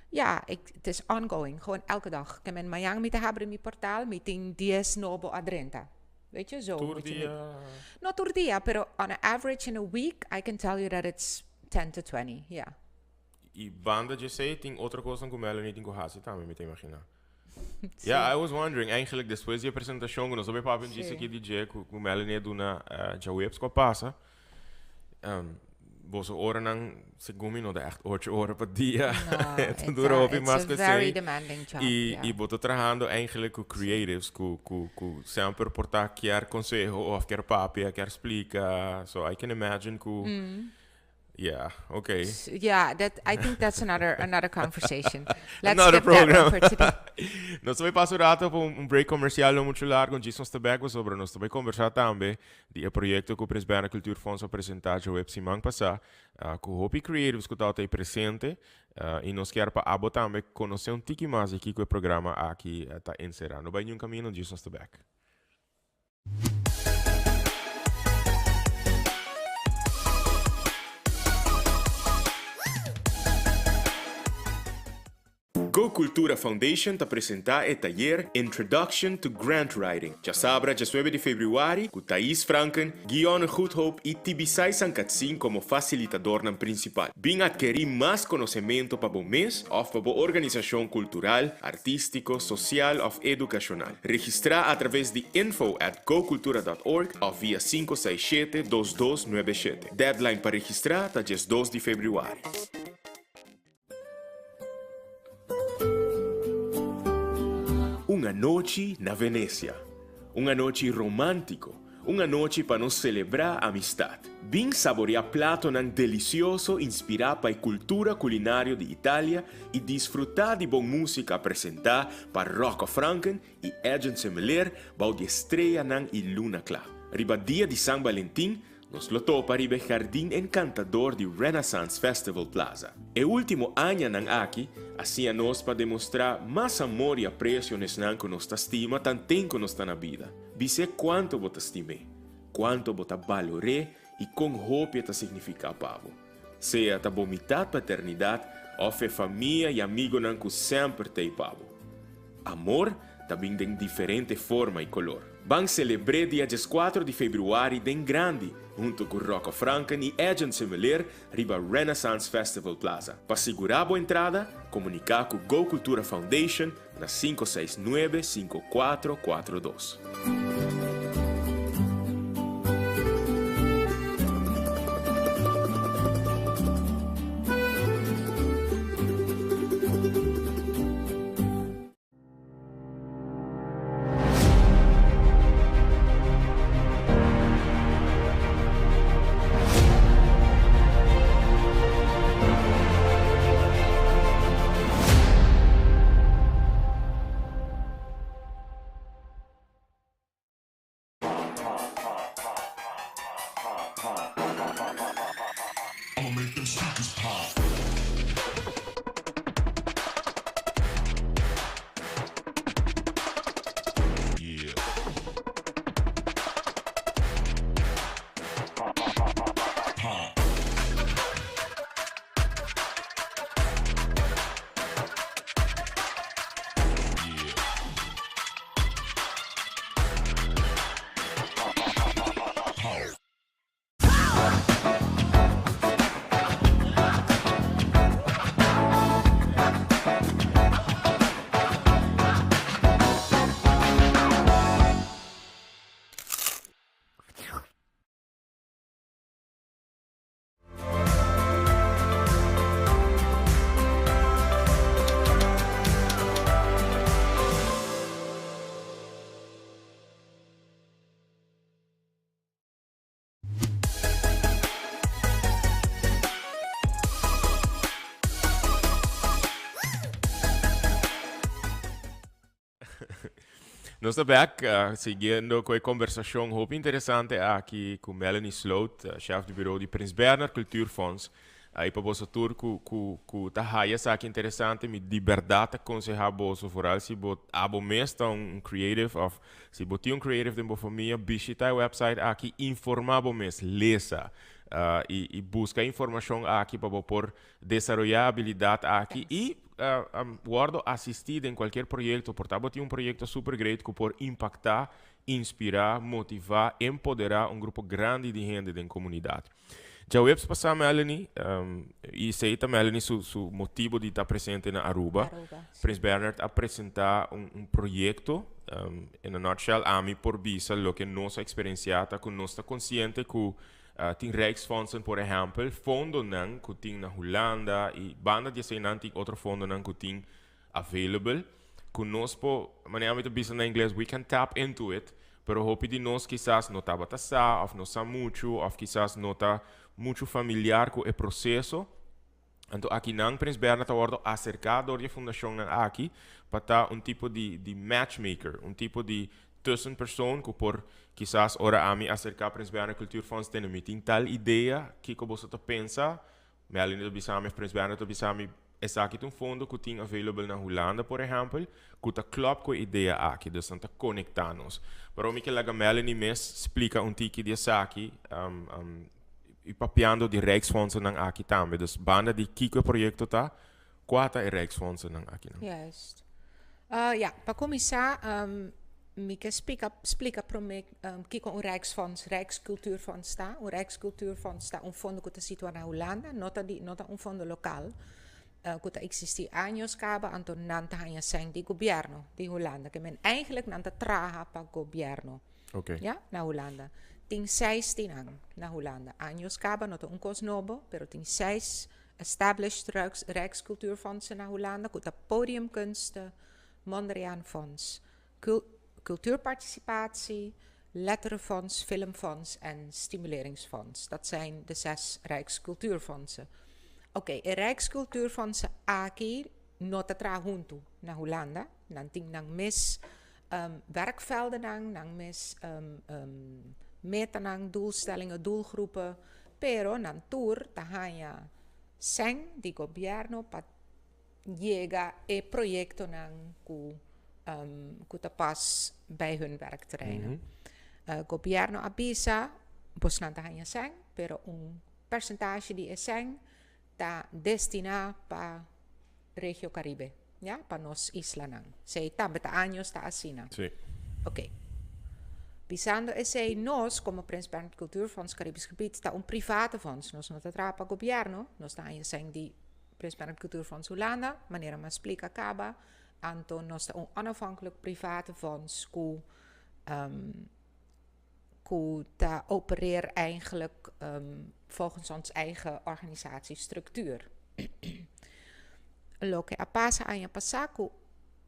ja, het is ongoing, gewoon elke dag. Ik heb in Miami te hebben in mijn portaal, mi tin dies nobo a drenta. Weet je, zo
Tur
moet je
dia.
niet. No tur dia, pero on average in a week, I can tell you that it's 10 to 20, ja.
I banda di esey tin otro cosnan cu Melanie tin cu haci tambe, mi ta imagina. Yeah, I was wondering, eigenlijk despues di e presentacion cu nos a bay papia djis aki di dje cu Melanie a duna djaweps cu a pasa, boso oranan segun mi no ta echt ocho ora pa dia.
No,
E ta dura hopi
it's
mas
a
cu
very
esey.
demanding job,
I
yeah.
i bo ta trahando eigenlijk cu creatives cu cu semper por ta kier conseho of kier papia, kier splica. So I can imagine cu Yeah, okay.
Yeah, that I think that's another conversation. Let's
Another
skip that one
program.
for today.
Nos ta bai pasa un rato pa un break comercial no mucho largo, djis nos ta bek pasobra nos ta bai conversa tambe di e proyecto cu Prins Bernhard Cultuurfonds a presenta djaweps siman pasa, cu hopi creatives cu tabata ei presente, y nos kier pa abo tambe conoce un tiki mas di kico e programa aki ta encera. No bai niun camino, djis nos ta bek. Go Cultura Foundation ta presenta e tayer Introduction to Grant Writing djasabra djasnuebe di februari ku Thais Franken, Guionne Goedhoop i Tibisay Sankatsin komo fasilitadornan prinsipal. Bin atkerí mas konosementu pa bo mes òf pa bo organisashon kultural, artístiko, sosial òf edukashonal. Registrá atraves di info at gocultura dot org òf via sinku seis shete dos dos nuebe shete. Deadline pa registrá ta 12 di febrüari. Un anochi na Venecia. Un anochi romántico. Un anochi pa nos selebrá amistad. Bin saboreá platonan delicioso inspirá pa e cultura culinario di Italia y disfrutá di bon música presentá pa Rocco Franken y Edjean Semeleer bou di e streanan y luna cla. Riba dia di San Valentin, Nos lo topa riba e jardin encantador di Renaissance Festival Plaza. E ultimo añanan aki a siña nos pa demostrá mas amor i aprecio n'esnan cu nos ta stima tanten cu nos ta na bida. Bis'é cuanto bo ta stim'é, cuanto bo ta balor'é i con hopi e ta significá pa bo. Sea ta bo mitad pa eternidad Òf e famia i amigonan ku semper t'ei pa bo. Amor ta bin den diferente forma i kolor. Ban selebr'é dia dieskuatro di februari den grandi hunto ku Rocco Franken i Edjean Semeleer riba Renaissance Festival Plaza. Pa sigurá bo entrada, komuniká ku Go Cultura Foundation na 569 5442. Nos ta bek, siguiendo cu e conversacion hopi interesante aki cu Melanie Sloot, chef di bureau di Prins Bernhard Cultuurfonds. Y pa boso tur cu, cu, cu ta haya esaki interesante, mi di berdad ta conseha boso, vooral si bo abo mes ta un creative of si bo tin un creative den bo famia, bishita e website aki, informa bo mes, lesa, y, y busca informacion aki pa bo por desaroya habilidad aki y wordo asisti den cualkier proyecto. Por ta bo tin un proyecto super great cu por impacta, inspira, motiva, empodera un grupo grandi di hende den comunidad. Djaweps pasa Melanie, y esey ta Melanie su su motibo di ta presente na Aruba.
Aruba, si.
Prins Bernhard a presenta un un proyecto, in a nutshell ami por bisa loke nos a experiencia ta cu nos ta consciente cu Tin Rijksfondsen por ehèmpel, fondonan ku tin na Hulanda i banda di eseinan tin otro fondonan ku tin available ku nos por, manera mi ta bisa na ingles, we can tap into it, pero hopi di nos kisas no tabata sa òf no sa muchu òf kisas no ta muchu familiar ku e proseso. Anto akinan Prins Bernhard ta wòrdu aserká dor di e fundashonnan aki pa ta un tipo di di matchmaker, un tipo di tussenpersoon ku por kisas ora ami aserká Prins Bernhard Cultuurfonds tene mi tin tal idea, kiko boso ta pensa? Melanie ta bisa mi of Prins Bernhard ta bisa mi esaki ta un fondo ku tin available na Hulanda por ehèmpel ku ta klòp ku e idea aki, dus nan ta konektá nos. Pero mi ke laga Melanie mes splika un tiki di esaki. I papiando di Rijksfondsennan aki tambe, dus banda di kiko e proyekto ta, kua ta e Rijksfondsennan akinan?
Juist. Ja, pa kuminsá mi ke splika splika promé kiko un Rijksfonds, Rijkscultuurfonds ta. Un Rijkscultuurfonds ta un fondo ku ta situá na Hulanda, no ta di no ta un fondo lokal ku ta eksistí años kaba, anto nan ta haña sèn di gobièrnu di Hulanda. Ke men eigentlik nan ta traha pa gobièrnu.
Ok.
Ya, na Hulanda. Tin seis di nan na Hulanda. Años kaba, no ta un kos nobo, pero tin seis established Rijks, Rijkscultuurfondsen na Hulanda, ku ta Podiumkunsten, Mondriaan Fonds, Kul, Cultuurparticipatie, Letterenfonds, Filmfonds en Stimuleringsfonds. Dat zijn de zes Rijkscultuurfondsen. Oké, e Rijkscultuurfondsen aki no ta traha huntu na Hulanda. Nan tin nan mes werkveldennan, nan mes metanan, doelstellingen, doelgroepen, pero nan tur ta haña sèn di gobièrnu pa yega e proyektonan ku ku ta pas bij hun werkterreinen. Gobièrnu a bisa bosnan ta haña sèn, pero un persentashe di e sèn. Ta destiná pa Regio Karibe, ya, pa nos islanan. Esei tambe ta años ta asina. Oké. Bisando esei, nos komo Prins Bernhard Cultuurfonds Caribisch Gebied ta un private fonds. Nos no ta traha pa gobièrnu, nos ta haña sèn di Prins Bernhard Cultuurfonds Hulanda, manera mi a splika kaba. Anto nos ta un onafhankelijk private fonds ku ta opereer eigenlijk volgens ons eigen organisatiestructuur. Loke a pasa aña pasá ku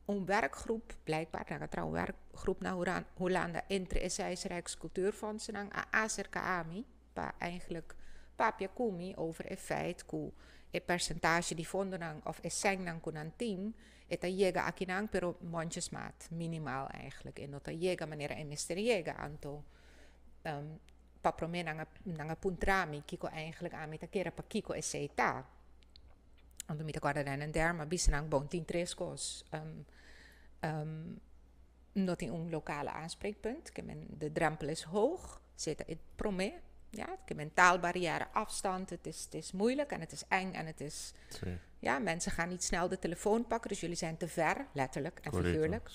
un werkgroep, blijkbaar nan a traha un werkgroep na Hulanda entre e seis Rijkscultuurfondsennan a aserka ami pa eigenlijk papia ku mi over e feit ku e persentasje di fondonan òf e sènnan ku nan tin e ta yega akinan pero mondjesmaat, minimaal eigenlijk. E no ta yega manera e mester yega. Anto pa promé nan a nan a puntra mi kiko eigenlijk ami ta kere pa kiko esei ta. Anto mi ta kòrda den en der mi a bisa nan bon tin tres kos. No tin un lokale aanspreekpunt, ke men de drempel is hoog, esei ta e promé, ja, ke men taalbarrière, afstand, het is, het is moeilijk en het is eng en het is, ja, mensen gaan niet snel de telefoon pakken, dus jullie zijn te ver, letterlijk en figuurlijk.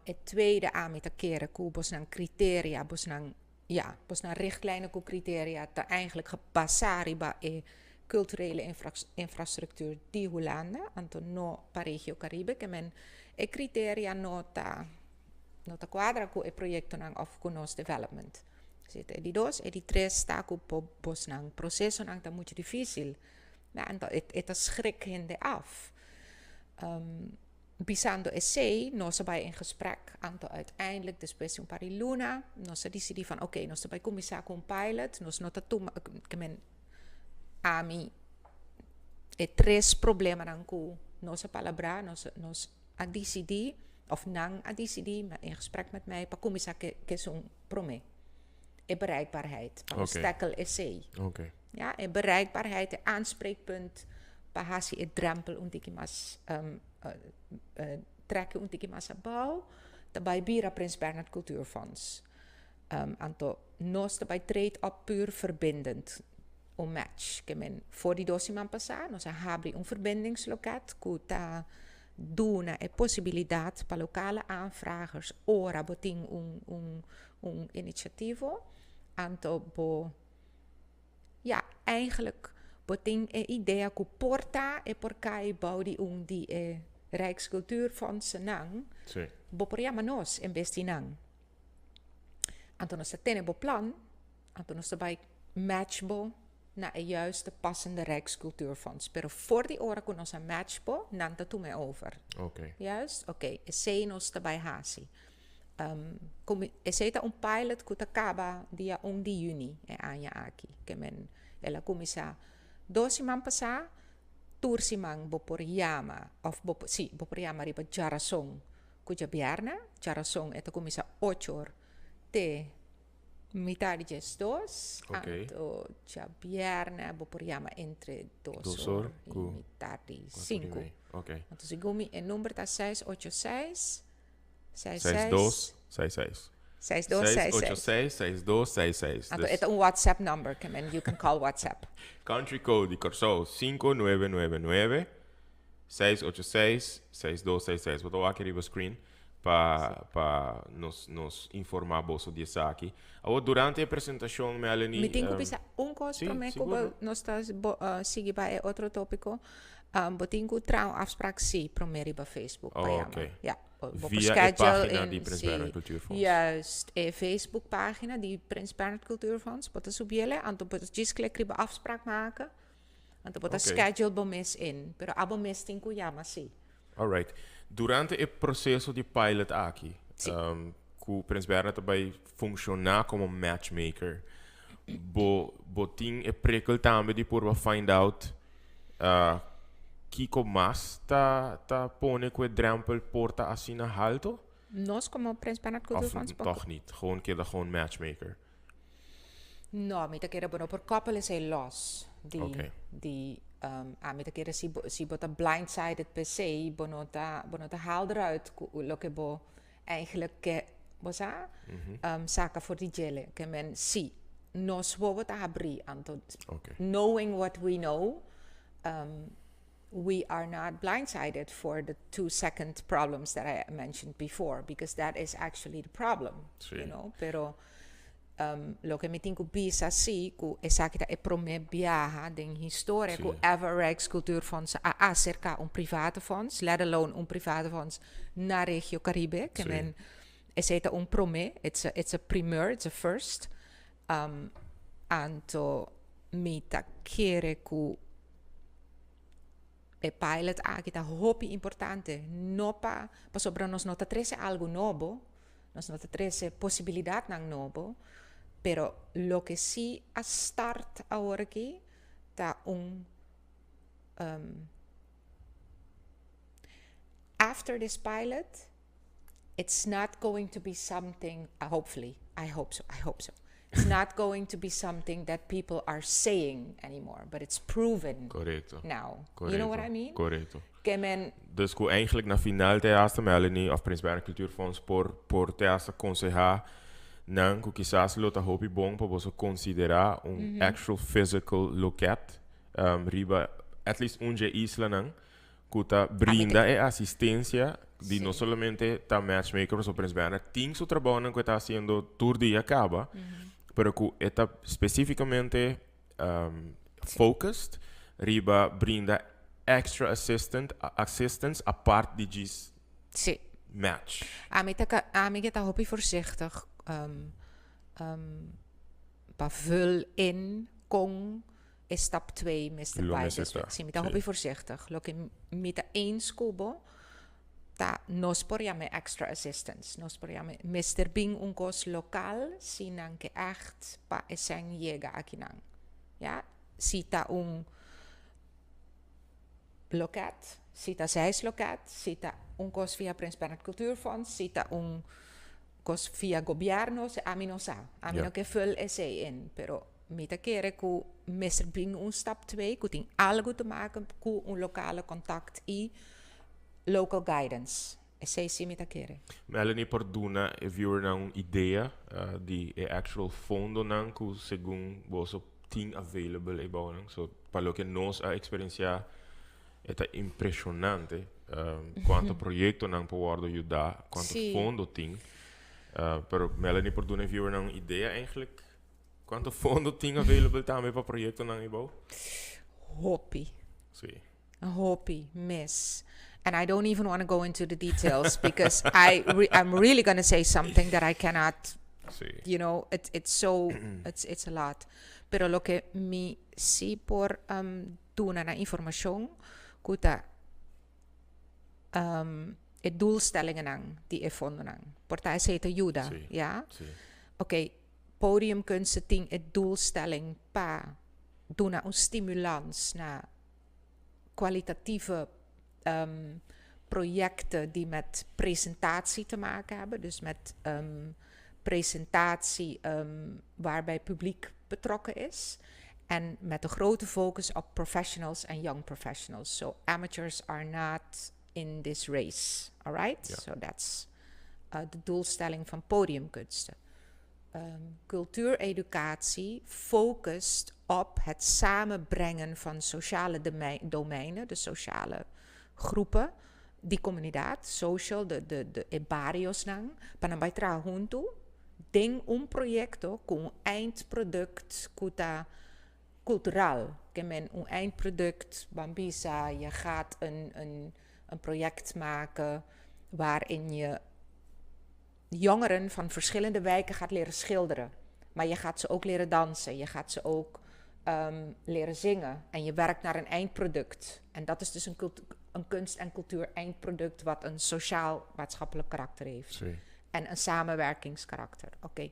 E tweede ami ta kere ku bosnan criteria, bosnan, ja, bosnan richtlijnen ku criteria ta eigenlijk gebasá riba e culturele infrastructuur di Hulanda, anto no pa Regio Caribe, ke men e criteria no ta cuadra ku e proyectonan of ku nos development. Esei ta e di dos. E di tres ta ku bosnan procesonan ta mucho difícil. Ja, anto e ta schrik hende af. Bisando esei, nos a bai in gesprek. Anto uiteindelijk, despues di un par di luna, nos a disidí van oké, nos ta bai kuminsá ku un pilot. Nos no ta tuma, ke men ami e tres problemanan ku nos a palabrá, nos a disidí, òf nan a disidí in gesprek met mij, pa kuminsá ku esun promé. E bereikbaarheid. Pa nos tackle esei. Ja, e bereikbaarheid, e aanspreekpunt, pa hasi e drempel un tiki mas, trek un tiki mas abou, ta bai bira Prins Bernhard Cultuurfonds. Anto nos ta bai treed op puur verbindend, un match. Ke men for di 2 siman pasá, nos a habri un verbindingsloket ku ta duna e posibilidat pa lokale aanvragers ora bo tin un initiativo, anto bo, ja, eigenlijk bo tin e idea ku por ta e por kai bou di un di e Rijkscultuurfondsennan, bo por yama nos en bes di nan. Anto nos ta tene bo plan, anto nos ta bai match bo na e juiste passende Rijkscultuurfonds. Pero for di ora ku nos a match bo, nan ta tuma over. Juist? Oké, esei nos ta bai hasi. Esei ta un pilot ku ta kaba dia 1 di yüni e aña aki. Ke men el a kuminsá 2 siman pasá, tur siman bo por yama, òf bo, sí, bo por yama riba djarason ku djabièrnè. Djarason e ta kuminsá 8 or te mitar di 12. Anto djabièrnè bo por yama entre 2
2
or
or
i
ku
mitar di
4 i
5.
mei.
Anto segun mi e number ta 686
6
66
2 6 6.
6266.
686 6266.
Anto
Dus
e ta un WhatsApp number, ke men you can call WhatsApp.
Country code di Kòrsou 5999 686 6266. Bo ta wak riba screen pa nos informá boso di esaki. Awor, durante e presentashon, Melanie,
Mi tin ku bisa un kos promé ku nos ta sigui pa e otro tópiko. Bo tin ku traha un afspraak sí promé riba Facebook pa yama. Ja, bo por
Via e
schedule
página
in
di Prins
sí.
Bernhard Cultuurfonds.
Juist, e Facebook pagina di Prins Bernhard Cultuurfonds. Bo ta subi ele, anto bo ta djis klik riba afspraak maken. Anto bo ta schedule bo mes in. Pero abo mes tin ku yama sí.
Alright. Durante e proseso di pilot aki, ku Prins Bernhard ta bai funshoná komo matchmaker, bo tin e prikkel tambe di por find out kiko mas ta pone ku e drempel por ta asina haltu?
Nos komo Prins Bernhard
Of
Cultuurfonds
toch niet? Gewoon keda gewoon matchmaker.
No, mi ta kere bo no por koppel esei los di di mi ta kere si bo ta blindsided per se, bo no ta haal eruit loke bo eigenlijk ke bo sa saka for di djele ke men si. Nos wowo ta habri anto knowing what we know, we are not blindsided for the 2 second problems that I mentioned before, because that is actually the problem. Pero loke mi tin ku bisa si ku esaki ta e promé biaha den historia ku ever Rijkscultuurfonds a aserká un private fonds, let alone un private fonds na regio Caribe, ke men esei ta un promé, it's a primeur, it's a first. Anto mi ta kere ku e pilot aki ta hopi importante, no pa pasobra nos no ta trese algo nobo, nos no ta trese posibilidatnan nobo, pero loke si a start awor aki ta un after this pilot, it's not going to be something, hopefully, I hope so, I hope so. It's not going to be something that people are saying anymore, but it's proven now. You know what I mean?
Korekto.
Ke men
Dus ku eigenlijk na final te hasta Melanie of Prins Bernhard Cultuurfonds por te hasta konsehá nan ku kisas lo ta hopi bon pa boso konsiderá un actual physical loket riba at least un dje islanan ku ta brinda e asistensia di no solamente ta matchmaker, so Prins Bernhard tin su trabounan ku e ta hasiendo tur dia kaba, pero ku e ta spesífikamente focused riba brinda extra assistance apart di just match.
Ami ta hopi voorzichtig pa vul in kon e stap 2 mester
Lo
bai.
mester
Dus
ta,
si, mi ta hopi voorzichtig. Loke mi ta eens ku bo, ta nos por yama extra assistance. Nos por yama mester bin un kos lokal si nan ke echt pa e sèn yega akinan. Ja, si ta un loket, si ta zeisloket, si ta un kos via Prins Bernhard Cultuurfonds, si ta un kos via gobièrnu, si ami no sa. Ami no ke vul esei in, pero mi ta kere ku mester bin un stap 2, ku tin algo te maken ku un lokale contact i local guidance. Esei si mi ta kere.
Melanie, por duna e viewer nan un idea di e actual fondonan ku segun boso tin available einan. So, pa loke nos a eksperensiá, ta impreshonante kuantu proyektonan por wòrdu yuda, kuantu fondo tin. Pero Melanie, por duna e viewer nan un idea eigenlijk kuantu fondo tin available tambe pa proyektonan eibou?
Hopi. Hopi mes. And I don't even want to go into the details because I'm really going to say something that I cannot it's a lot. Pero loke mi si por duna na informashon ku ta e doelstellingennan di e fondonan. Por ta esei ta yuda, ja?
Si.
Oké, podiumkunsten tin e doelstelling pa duna un stimulans na kwalitatieve projecten die met presentatie te maken hebben. Dus met presentatie waarbij publiek betrokken is. En met een grote focus op professionals en young professionals. So amateurs are not in this race. All right?
Ja.
So that's de doelstelling van podiumkunsten. Cultuureducatie focust op het samenbrengen van sociale domeinen, de sociale groepen, di komunidat, social, de barionan, pa nan bai traha huntu, den un proyekto ku un eindproduct ku ta cultural. Ke men un eindproduct, ban bisa, je gaat een project maken waarin je jongeren van verschillende wijken gaat leren schilderen. Maar je gaat ze ook leren dansen, je gaat ze ook leren zingen. En je werkt naar een eindproduct. En dat is dus een kunst- en cultuur eindproduct wat een sociaal-maatschappelijk karakter heeft. En een samenwerkingskarakter. Oké.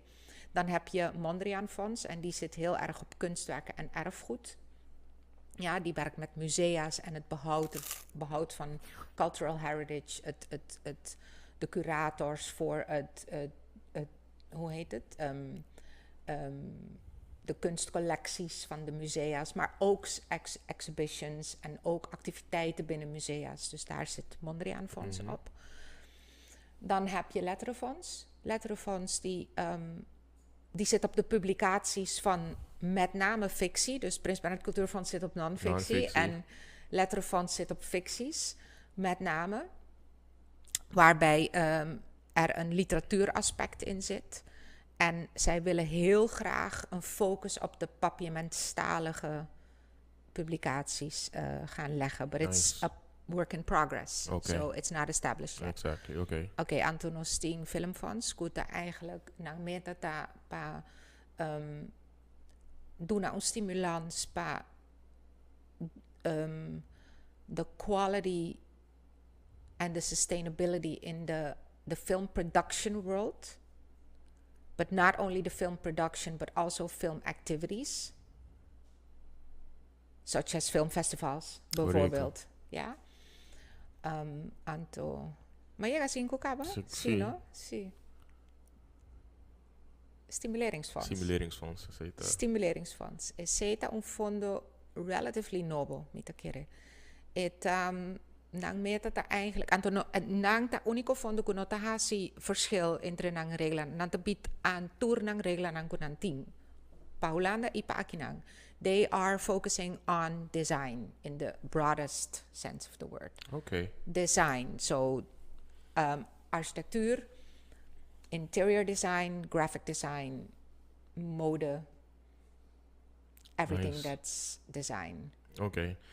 Dan heb je Mondriaan Fonds en die zit heel erg op kunstwerken en erfgoed. Ja, die werkt met musea's en het behoud van cultural heritage, de curators voor het, hoe heet het? De kunstcollecties van de musea's, maar ook exhibitions en ook activiteiten binnen musea's. Dus daar zit Mondriaan Fonds op. Dan heb je Letterenfonds. Letterenfonds die Die zit op de publicaties van met name fictie. Dus Prins Bernhard Cultuurfonds zit op non-fictie.
Non-fictie.
En Letterenfonds zit op ficties, met name. Waarbij er een literatuuraspect in zit. En zij willen heel graag een focus op de papiamentstalige publicaties gaan leggen. But it's
Nice.
a work in progress.
Oké.
So it's not established yet.
Exactly, oké.
Oké, anto nos tin Filmfonds, ku ta eigenlijk nan meta ta pa duna un stimulans pa the quality and the sustainability in the film production world. But not only the film production, but also film activities. Such as film festivals, bijvoorbeeld. Ja. Anto. Maar jij gaat zien, kaba?
Si,
Si, no? Si. Stimuleringsfonds.
Stimuleringsfonds, esei ta.
Stimuleringsfonds. Esei ta un fondo relatively nobo, mi ta kere. E nan meta ta eigenlijk, anto no, nan ta úniko fondo ku no ta hasi verschil entre nan regla. Nan ta bied aan tur nan reglanan ku nan tin. Pa Hulanda i pa akinan. They are focusing on design in the broadest sense of the word. Design. So architectuur, interior design, graphic design, mode, everything that's design.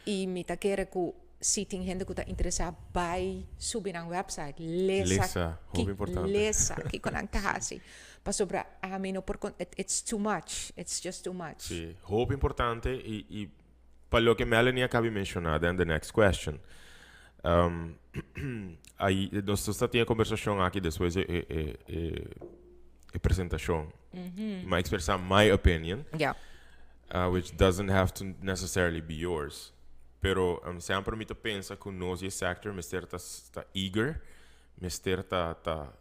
I mi ta kere ku si tin hende ku ta interesá bai subi nan website, lesa,
Lesa, hopi importante.
Lesa kiko nan ta hasi. Pasobra ami no por it's too much. It's just too much.
Si, hopi importante i pa loke Melanie a kaba di menshoná, then the next question. Ei, nos tabatin e kombersashon aki despues di e presentashon. Mi a ekspresá my opinion, which doesn't have to necessarily be yours. Pero semper mi ta pensa ku nos e sector mester ta eager, mester ta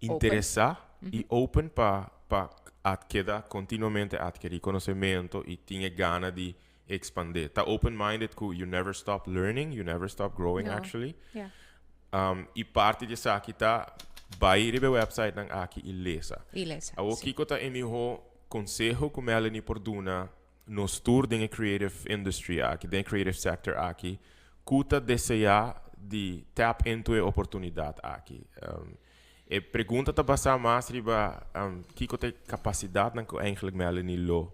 interesá i open pa keda kontinuamente atkirí konosementu i tin gana di ekspandé. Ta open-minded ku you never stop learning, you never stop growing
No.
actually.
Yeah.
I parti di esaki ta bai riba e website nan aki i lesa.
I lesa.
Awo kiko ta e mihó konseho ku Melanie por duna nos tur den creative industry aki, den creative sector aki, ku ta deseá di tap into e oportunidat aki? E pregunta ta basá mas riba kiko ta e kapasidat nan ku eigenlijk Melanie lo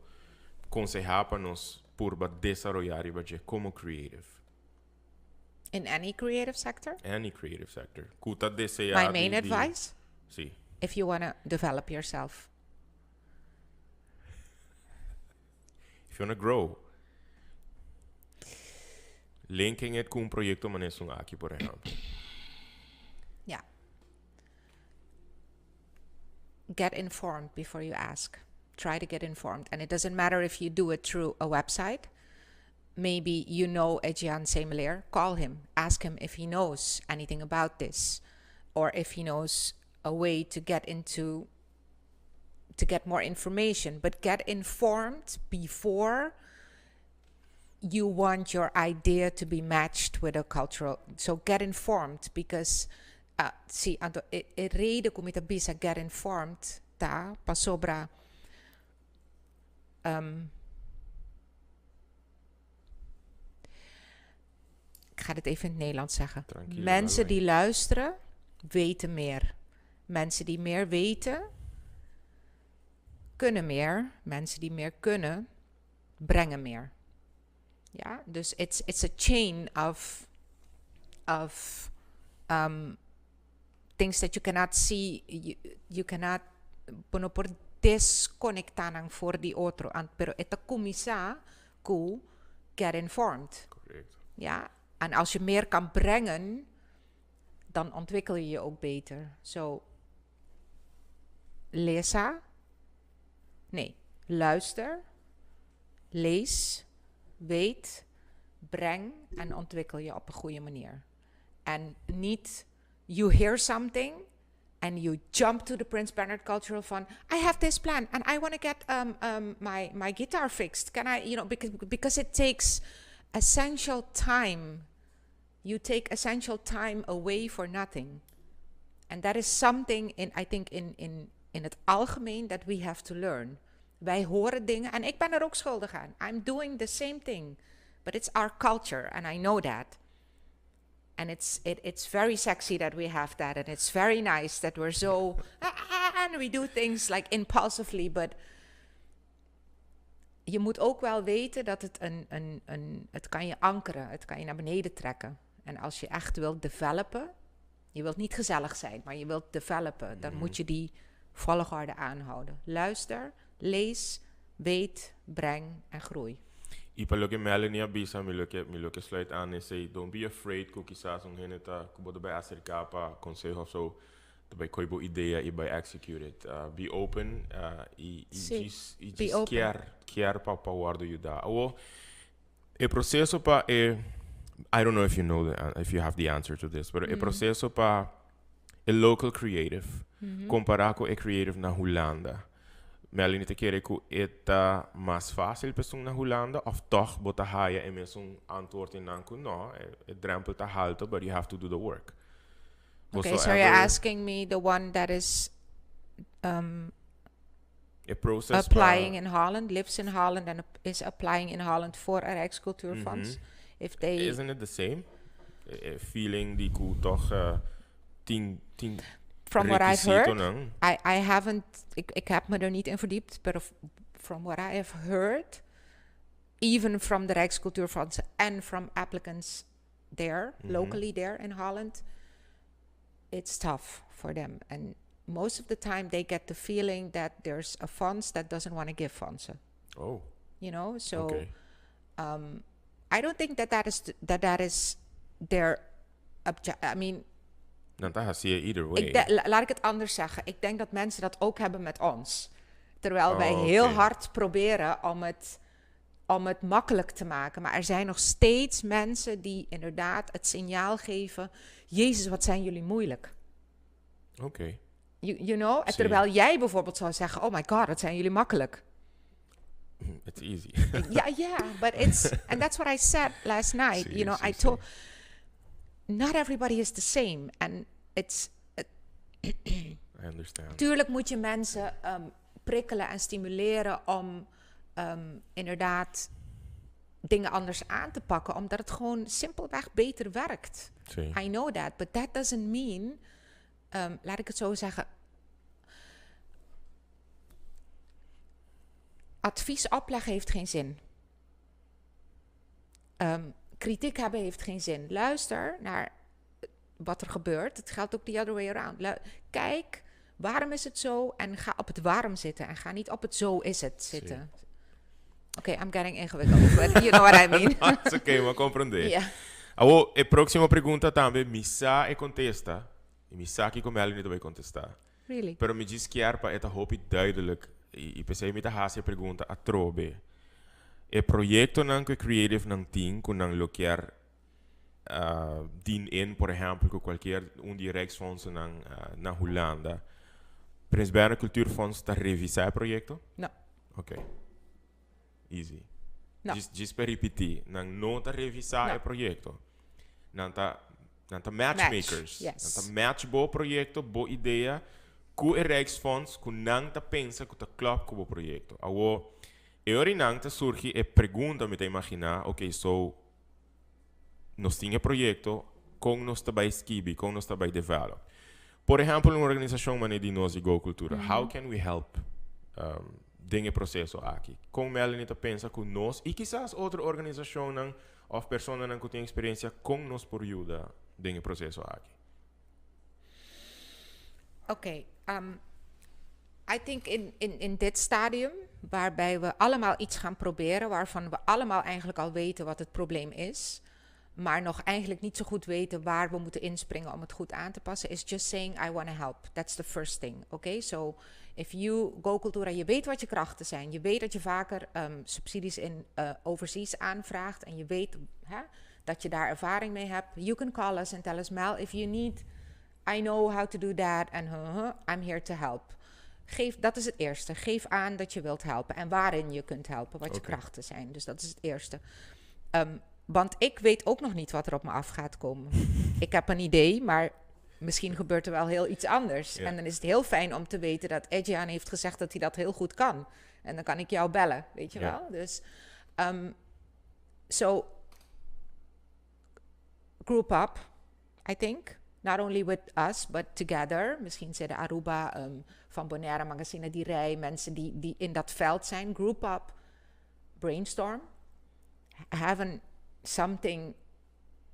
konsehá pa nos purba desaroyá riba dje komo creative.
In any creative sector?
Any creative sector. Ku ta deseá
My main
di
advice?
Si.
If you want to develop yourself.
If you want to grow. Linking it ku un proyekto manera esun aki, por ehèmpel.
Yeah. Get informed before you ask. Try to get informed. And it doesn't matter if you do it through a website. Maybe you know Ejian Semeleer. Call him. Ask him if he knows anything about this or if he knows a way to get more information. But get informed before you want your idea to be matched with a cultural. So get informed because si anto e reden ku mi ta bisa get informed ta pasobra ik ga dit even in het Nederlands zeggen.
Tranquilo,
Mensen
Melanie.
Die luisteren weten meer. Mensen die meer weten kunnen meer. Mensen die meer kunnen brengen meer. Ja, dus it's a chain of things that you cannot see. You cannot, bo no por deskonektá nan for di otro. Pero e ta kuminsá ku get informed.
Correct.
Ja, en als je meer kan brengen, dan ontwikkel je je ook beter. So, lesa. Nee, luister, lees, weet, breng en ontwikkel je op een goede manier. En niet you hear something and you jump to the Prince Bernhard Cultural Fund. I have this plan and I want to get my guitar fixed. Can I, because it takes essential time. You take essential time away for nothing. And that is something in, I think, in het algemeen that we have to learn. Wij horen dingen en ik ben er ook schuldig aan. I'm doing the same thing. But it's our culture and I know that. And it's very sexy that we have that. And it's very nice that we're so... And we do things like impulsively. But je moet ook wel weten dat het een, het kan je ankeren. Het kan je naar beneden trekken. En als je echt wilt developen... Je wilt niet gezellig zijn, maar je wilt developen. Dan moet je die volgorde aanhouden. Luister, lees, weet, breng en groei.
I pa loke Melanie a bisa, mi lo ke sluit aan en say, don't be afraid ku kisas un hende ta ku bo ta aserká pa konseho of so, bai koi bo idea i bai execute it. Be open i i
be
just
open.
kier pa wòrdu yuda. O e proseso pa e, I don't know if you have the answer to this, but e proseso pa e local creative kompará ku e creative na Hulanda. Melanie ta kere ku e ta mas fásil pa na Hulanda of toch bo ta haya e mesun antwoord einan ku no, e drempel ta haltu, but you have to do the work.
Okay, so you're asking me the one that is
E process
applying in Holland, lives in Holland and is applying in Holland for a Rijkscultuurfonds. If they
Isn't it the same? E feeling di ku toch tin
From what I've heard,
requisitonan.
I haven't, ik heb me er niet in verdiept, but from what I have heard, even from the Rijkscultuurfonds and from applicants there, locally there in Holland, it's tough for them. And most of the time they get the feeling that there's a fonds that doesn't want to give fondsen. So I don't think that that is their object. I mean,
Dan ta zie je either way.
Laat ik het anders zeggen. Ik denk dat mensen dat ook hebben met ons. Terwijl wij heel hard proberen om het makkelijk te maken. Maar er zijn nog steeds mensen die inderdaad het signaal geven: "Jezus, wat zijn jullie moeilijk." You know? En terwijl jij bijvoorbeeld zou zeggen: "Oh my god, wat zijn jullie makkelijk."
It's easy.
Yeah, but it's and that's what I said last night. I told not everybody is the same, and it's
I understand.
Tuurlijk moet je mensen prikkelen en stimuleren om inderdaad dingen anders aan te pakken, omdat het gewoon simpelweg beter werkt. I know that, but that doesn't mean, laat ik het zo zeggen, advies opleggen heeft geen zin. Kritiek hebben heeft geen zin. Luister naar wat er gebeurt. Het geldt ook the other way around. Kijk, waarom is het zo? En ga op het waarom zitten. En ga niet op het zo is het zitten. Oké, I'm getting ingewikkeld, but you know what I mean.
It's okay, m'a komprondé.
Yeah.
Awo, e próksimo pregunta tambe, mi sa e kontesta. I mi sa ku Melanie ta bai kontestá.
Really?
Pero mi djis kier pa e ta hopi duidelijk. I p'esei mi ta hasi e pregunta atrobe. E proyektonan ku creative nan tin, ku nan lo kier dien in, por ehèmpel, ku kualke un di Rijksfondsen na Hulanda. Prins Bernhard Cultuurfonds ta revisá e proyekto?
No.
Ok. Easy.
No.
Just pa ripití, nan no ta revisá
No.
e proyekto. Nan ta matchmakers.
Match, yes.
Nan ta match bo proyekto, bo idea, ku e Rijksfonds, ku nan ta pensa ku ta klop ku bo proyekto. Awo, e ora nan ta surgi e pregunta, mi ta imaginá, ok, so nos tin e proyekto, kon nos ta bai skibi, kon nos ta bai develop. Por ehèmpel, un organisashon manera di nos di Go Cultura, how can we help den e proseso aki? Kon Melanie ta pensa ku nos i kisas otro organisashonnan òf personanan ku tin eksperensia, kon nos por yuda den e proseso aki?
Oké, I think in dit stadium, waarbij we allemaal iets gaan proberen, waarvan we allemaal eigenlijk al weten wat het probleem is, maar nog eigenlijk niet zo goed weten waar we moeten inspringen om het goed aan te passen, is just saying I want to help. That's the first thing. Oké, so if you Go Cultura, je weet wat je krachten zijn, je weet dat je vaker subsidies in overseas aanvraagt en je weet, hè, dat je daar ervaring mee hebt. You can call us and tell us, "Mel, if you need, I know how to do that and I'm here to help." Geef, dat is het eerste. Geef aan dat je wilt helpen en waarin je kunt helpen, wat je krachten zijn. Dus dat is het eerste. Want ik weet ook nog niet wat er op me af gaat komen. Ik heb een idee, maar Misschien gebeurt er wel heel iets anders. En dan is het heel fijn om te weten dat Edjan heeft gezegd dat hij dat heel goed kan. En dan kan ik jou bellen, weet je wel? Dus, so group up, I think. Not only with us, but together. Misschien zitten Aruba, van Bonaire Magazine, die rij, mensen die in dat veld zijn. Group up, brainstorm. Have an something,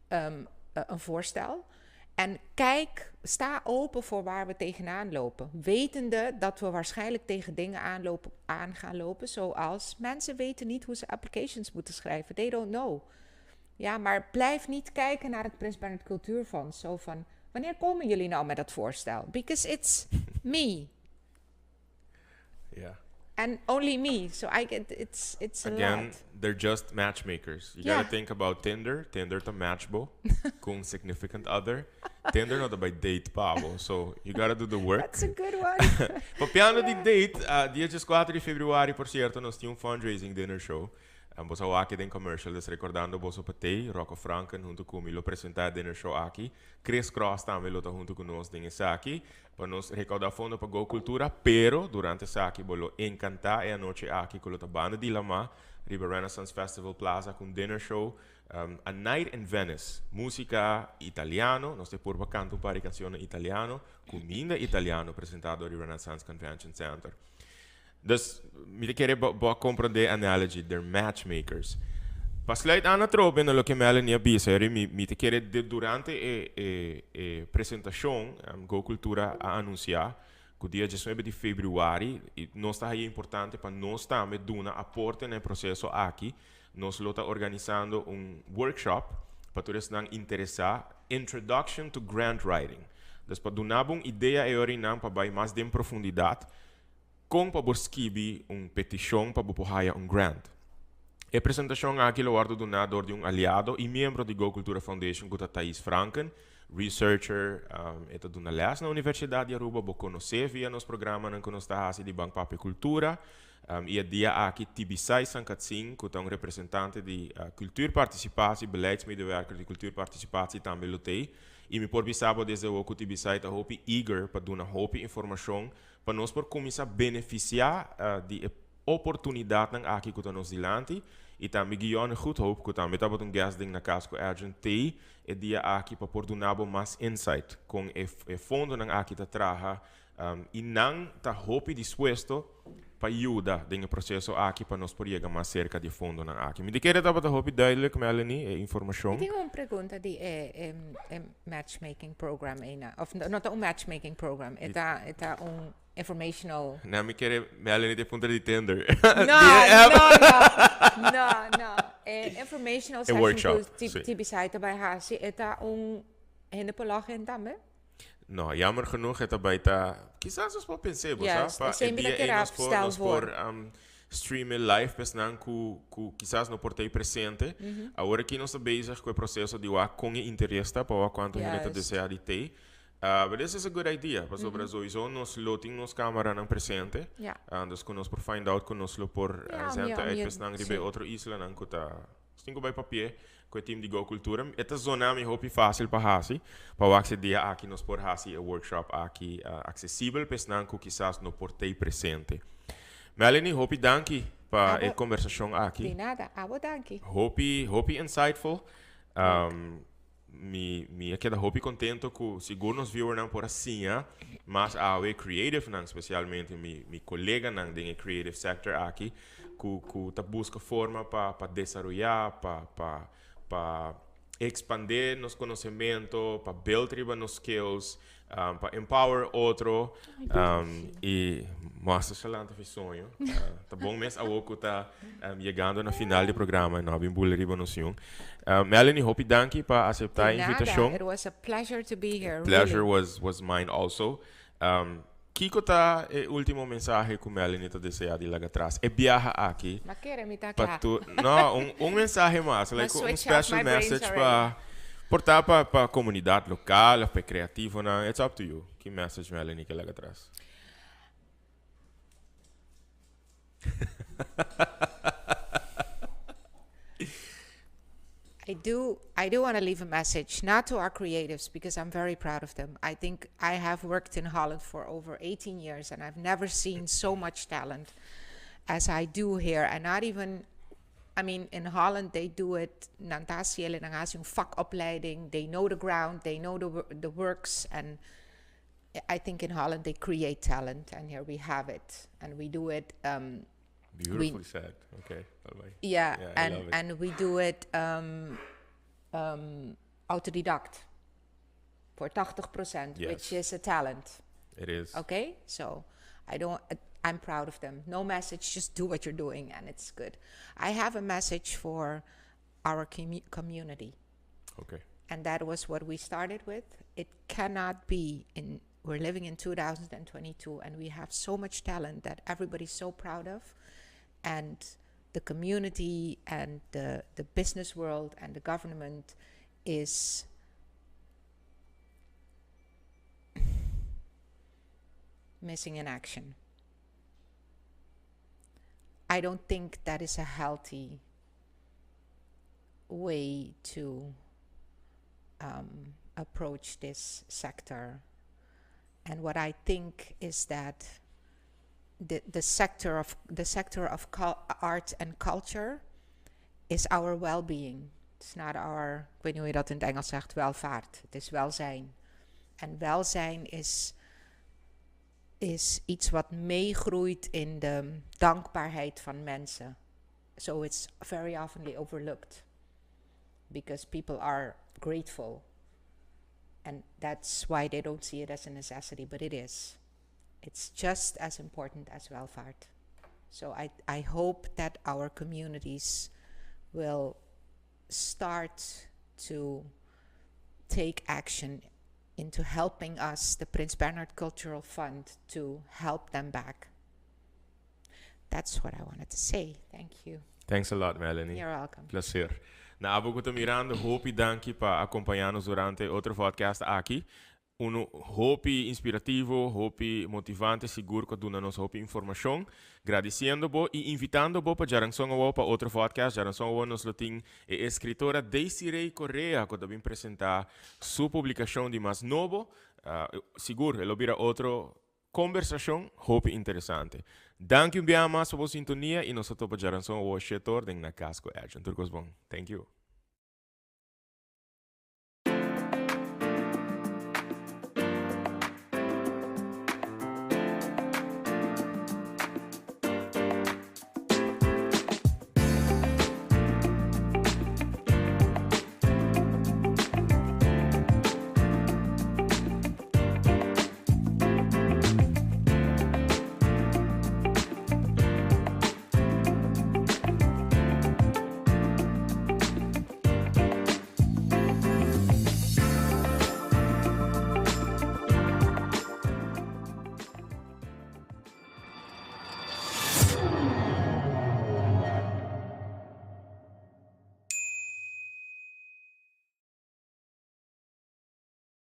een voorstel. En kijk, sta open voor waar we tegenaan lopen. Wetende dat we waarschijnlijk tegen dingen aan gaan lopen. Zoals mensen weten niet hoe ze applications moeten schrijven. They don't know. Ja, maar blijf niet kijken naar het Prins Bernhard Cultuurfonds. Zo van, wanneer komen jullie nou met dat voorstel? Because it's me. And only me. So I get, it's a
Again,
lot.
They're just matchmakers. You gotta think about Tinder. Tinder ta match bo cu significant other. Tinder no ta bay date pa bo. So you gotta do the work.
That's a good one.
Papiando di date, dia 4 di februari, por cierto, nos tin un fundraising dinner show. Boso a wak den commercial, dus recordando boso pa tey, Rocco Franken hunto cu mi lo presenta dinner show aki. Chris Cross tambe lo ta hunto cu nos den esaki. Pa nos recauda fondo pa Go Cultura, pero durante esaki bo lo encanta e anochi aki cu lo ta banda di lama riba Renaissance Festival Plaza cu un dinner show, A Night in Venice. Musica italiano, nos te purba canta un par di cancionnan italiano, cuminda italiano presenta door di Renaissance Convention Center. Dus mi ta kere bo a comprende analogy, they're matchmakers. Pa sluit aan atrobe na loke Melanie a bisa, eri mi ta kere de durante e presentacion, Go Cultura a anuncia cu dia 19 di februari, y nos ta haya importante pa nos tambe duna aporte na e proceso aki, nos lo ta organisando un workshop pa tur esnan interesa, Introduction to Grant Writing. Dus pa duna bo un idea e orinan pa bay mas den profundidad, con pa bo skibi un peticion pa bo por haya un grant. E presentacion aki lo wordo duna door di un aliado y miembro di Go Cultura Foundation cu ta Thais Franken, researcher, e ta duna les na Universidad di Aruba, bo conoce via nos programanan cu nos ta haci di Ban Papia Cultura. Y e dia aki Tibisay Sankatsin cu ta un representante di Cultuurparticipatie, beleidsmedewerker di Cultuurparticipatie tambe lo tey. Y mi por bisa bo desde awo cu Tibisay ta hopi eager pa duna hopi informacion pa nos por cuminsa beneficia di e oportunidadnan aki cu ta nos dilanti. Y tambe Guillaume Goedhoop cu tambe tabata un guest den Na Cas cu Edjean tey e dia aki pa por duna bo mas insight con e fondonan aki ta traha y nan ta hopi dispuesto pa yuda den e proceso aki pa nos por yega mas cerca di e fondonan aki. Mi ta kere tabata hopi duidelijk, Melanie, e informacion.
Mi tin un pregunta di e matchmaking program eyna. Of no ta un matchmaking program, e ta un informational.
No, mi kere Melanie ta puntra di Tinder.
No, no, no, no, no. E informational
E
session
workshop,
cu TBC ta bay haci, e ta un hende por login tambe?
No, jammer genoeg e ta bay ta. Kisas nos por pensa, bo sa? Pa
Esey
e
mi
dia
ta
ey
kere stel
nos por
voor.
Stream e live pesnan cu kisas no por ta presente. Awor aki nos ta bezig cu e proceso di wak con e interes ta pa wak cuanto hende ta desea di tey. But this is a good idea, pasobra sowieso nos lo tin nos camaranan presente. Dus cu nos por find out cu nos lo por zend uit pesnan riba e otro islanan cu ta. Nos tin cu bay papia cu e team di Go Cultura. E ta zona mi hopi facil pa haci. Pa wak si e dia aki nos por haci e workshop aki accesibel pa esnan cu kisas no por tey presente. Melanie, hopi danki pa e conversacion aki.
Di nada, abo danki.
Hopi, hopi insightful. Mi a keda hopi contento cu sigur nos viewernan por a siña mas awe, creativenan specialmente, mi coleganan den e creative sector aki cu ta busca forma pa desaroya, pa expande nos conocemento, pa build riba nos skills, pa empower otro y mostra shalanta fi soño. Ta bon mes awo cu ta yegando na final di programa y no a bin bula riba nos yun. Melanie, hopi danki pa acepta
Di nada,
invitacion.
It was a pleasure to be here.
Pleasure
really.
was mine also. Kiko ta e ultimo mensahe cu Melanie ta desea di laga atras? E biaha aki.
Ma kere mi ta
Pa
klaar.
No, un mensahe mas, like
Ma
un
switch off
special
my brains
message
already.
Pa por ta pa comunidad local of pa creativonan. It's up to you. Ki message Melanie ke laga atras?
I I do want to leave a message, not to our creatives, because I'm very proud of them. I think I have worked in Holland for over 18 years, and I've never seen so much talent as I do here. And not even, I mean, in Holland they do it. Nan ta hasi nan hasi een vakopleiding. They know the ground, they know the works, and I think in Holland they create talent, and here we have it, and we do it.
Beautifully said. Okay. Bye-bye.
Yeah,
Yeah, I
and
love it.
And we do it autodidact for 80%, which is a talent.
It is.
Okay, so I don't. I'm proud of them. No message, just do what you're doing, and it's good. I have a message for our community, and that was what we started with. It cannot be in. We're living in 2022, and we have so much talent that everybody's so proud of, and the community and the business world and the government is missing in action. I don't think that is a healthy way to approach this sector. And what I think is that the sector of art and culture is our well-being. It's not our, ik weet niet hoe je dat in het Engels zegt, welvaart. Het is welzijn. En welzijn is iets wat meegroeit in de dankbaarheid van mensen. So it's very often overlooked because people are grateful. And that's why they don't see it as a necessity, but it is. It's just as important as welvaart. So I hope that our communities will start to take action into helping us, the Prince Bernhard Cultural Fund, to help them back. That's what I wanted to say. Thank you.
Thanks a lot, Melanie.
You're welcome.
Placer. Na abo cu mirando, hopi danki pa acompaña nos durante otro podcast aki. Un hopi inspirativo, hopi motivante, sigur cu duna nos hopi informacion. Gradiciendo bo y invitando bo pa diaranson pa otro podcast. Diaranson nos tin e escritora Desiree Correa, cu tambe presenta su publicacion di mas nobo. Sigur, e lo bira otro conversacion hopi interesante. Danki un biaha mas pa e sintonia y nos ta topa diaranson 7 or na Cas cu Edjean. Tur cos bon. Thank you.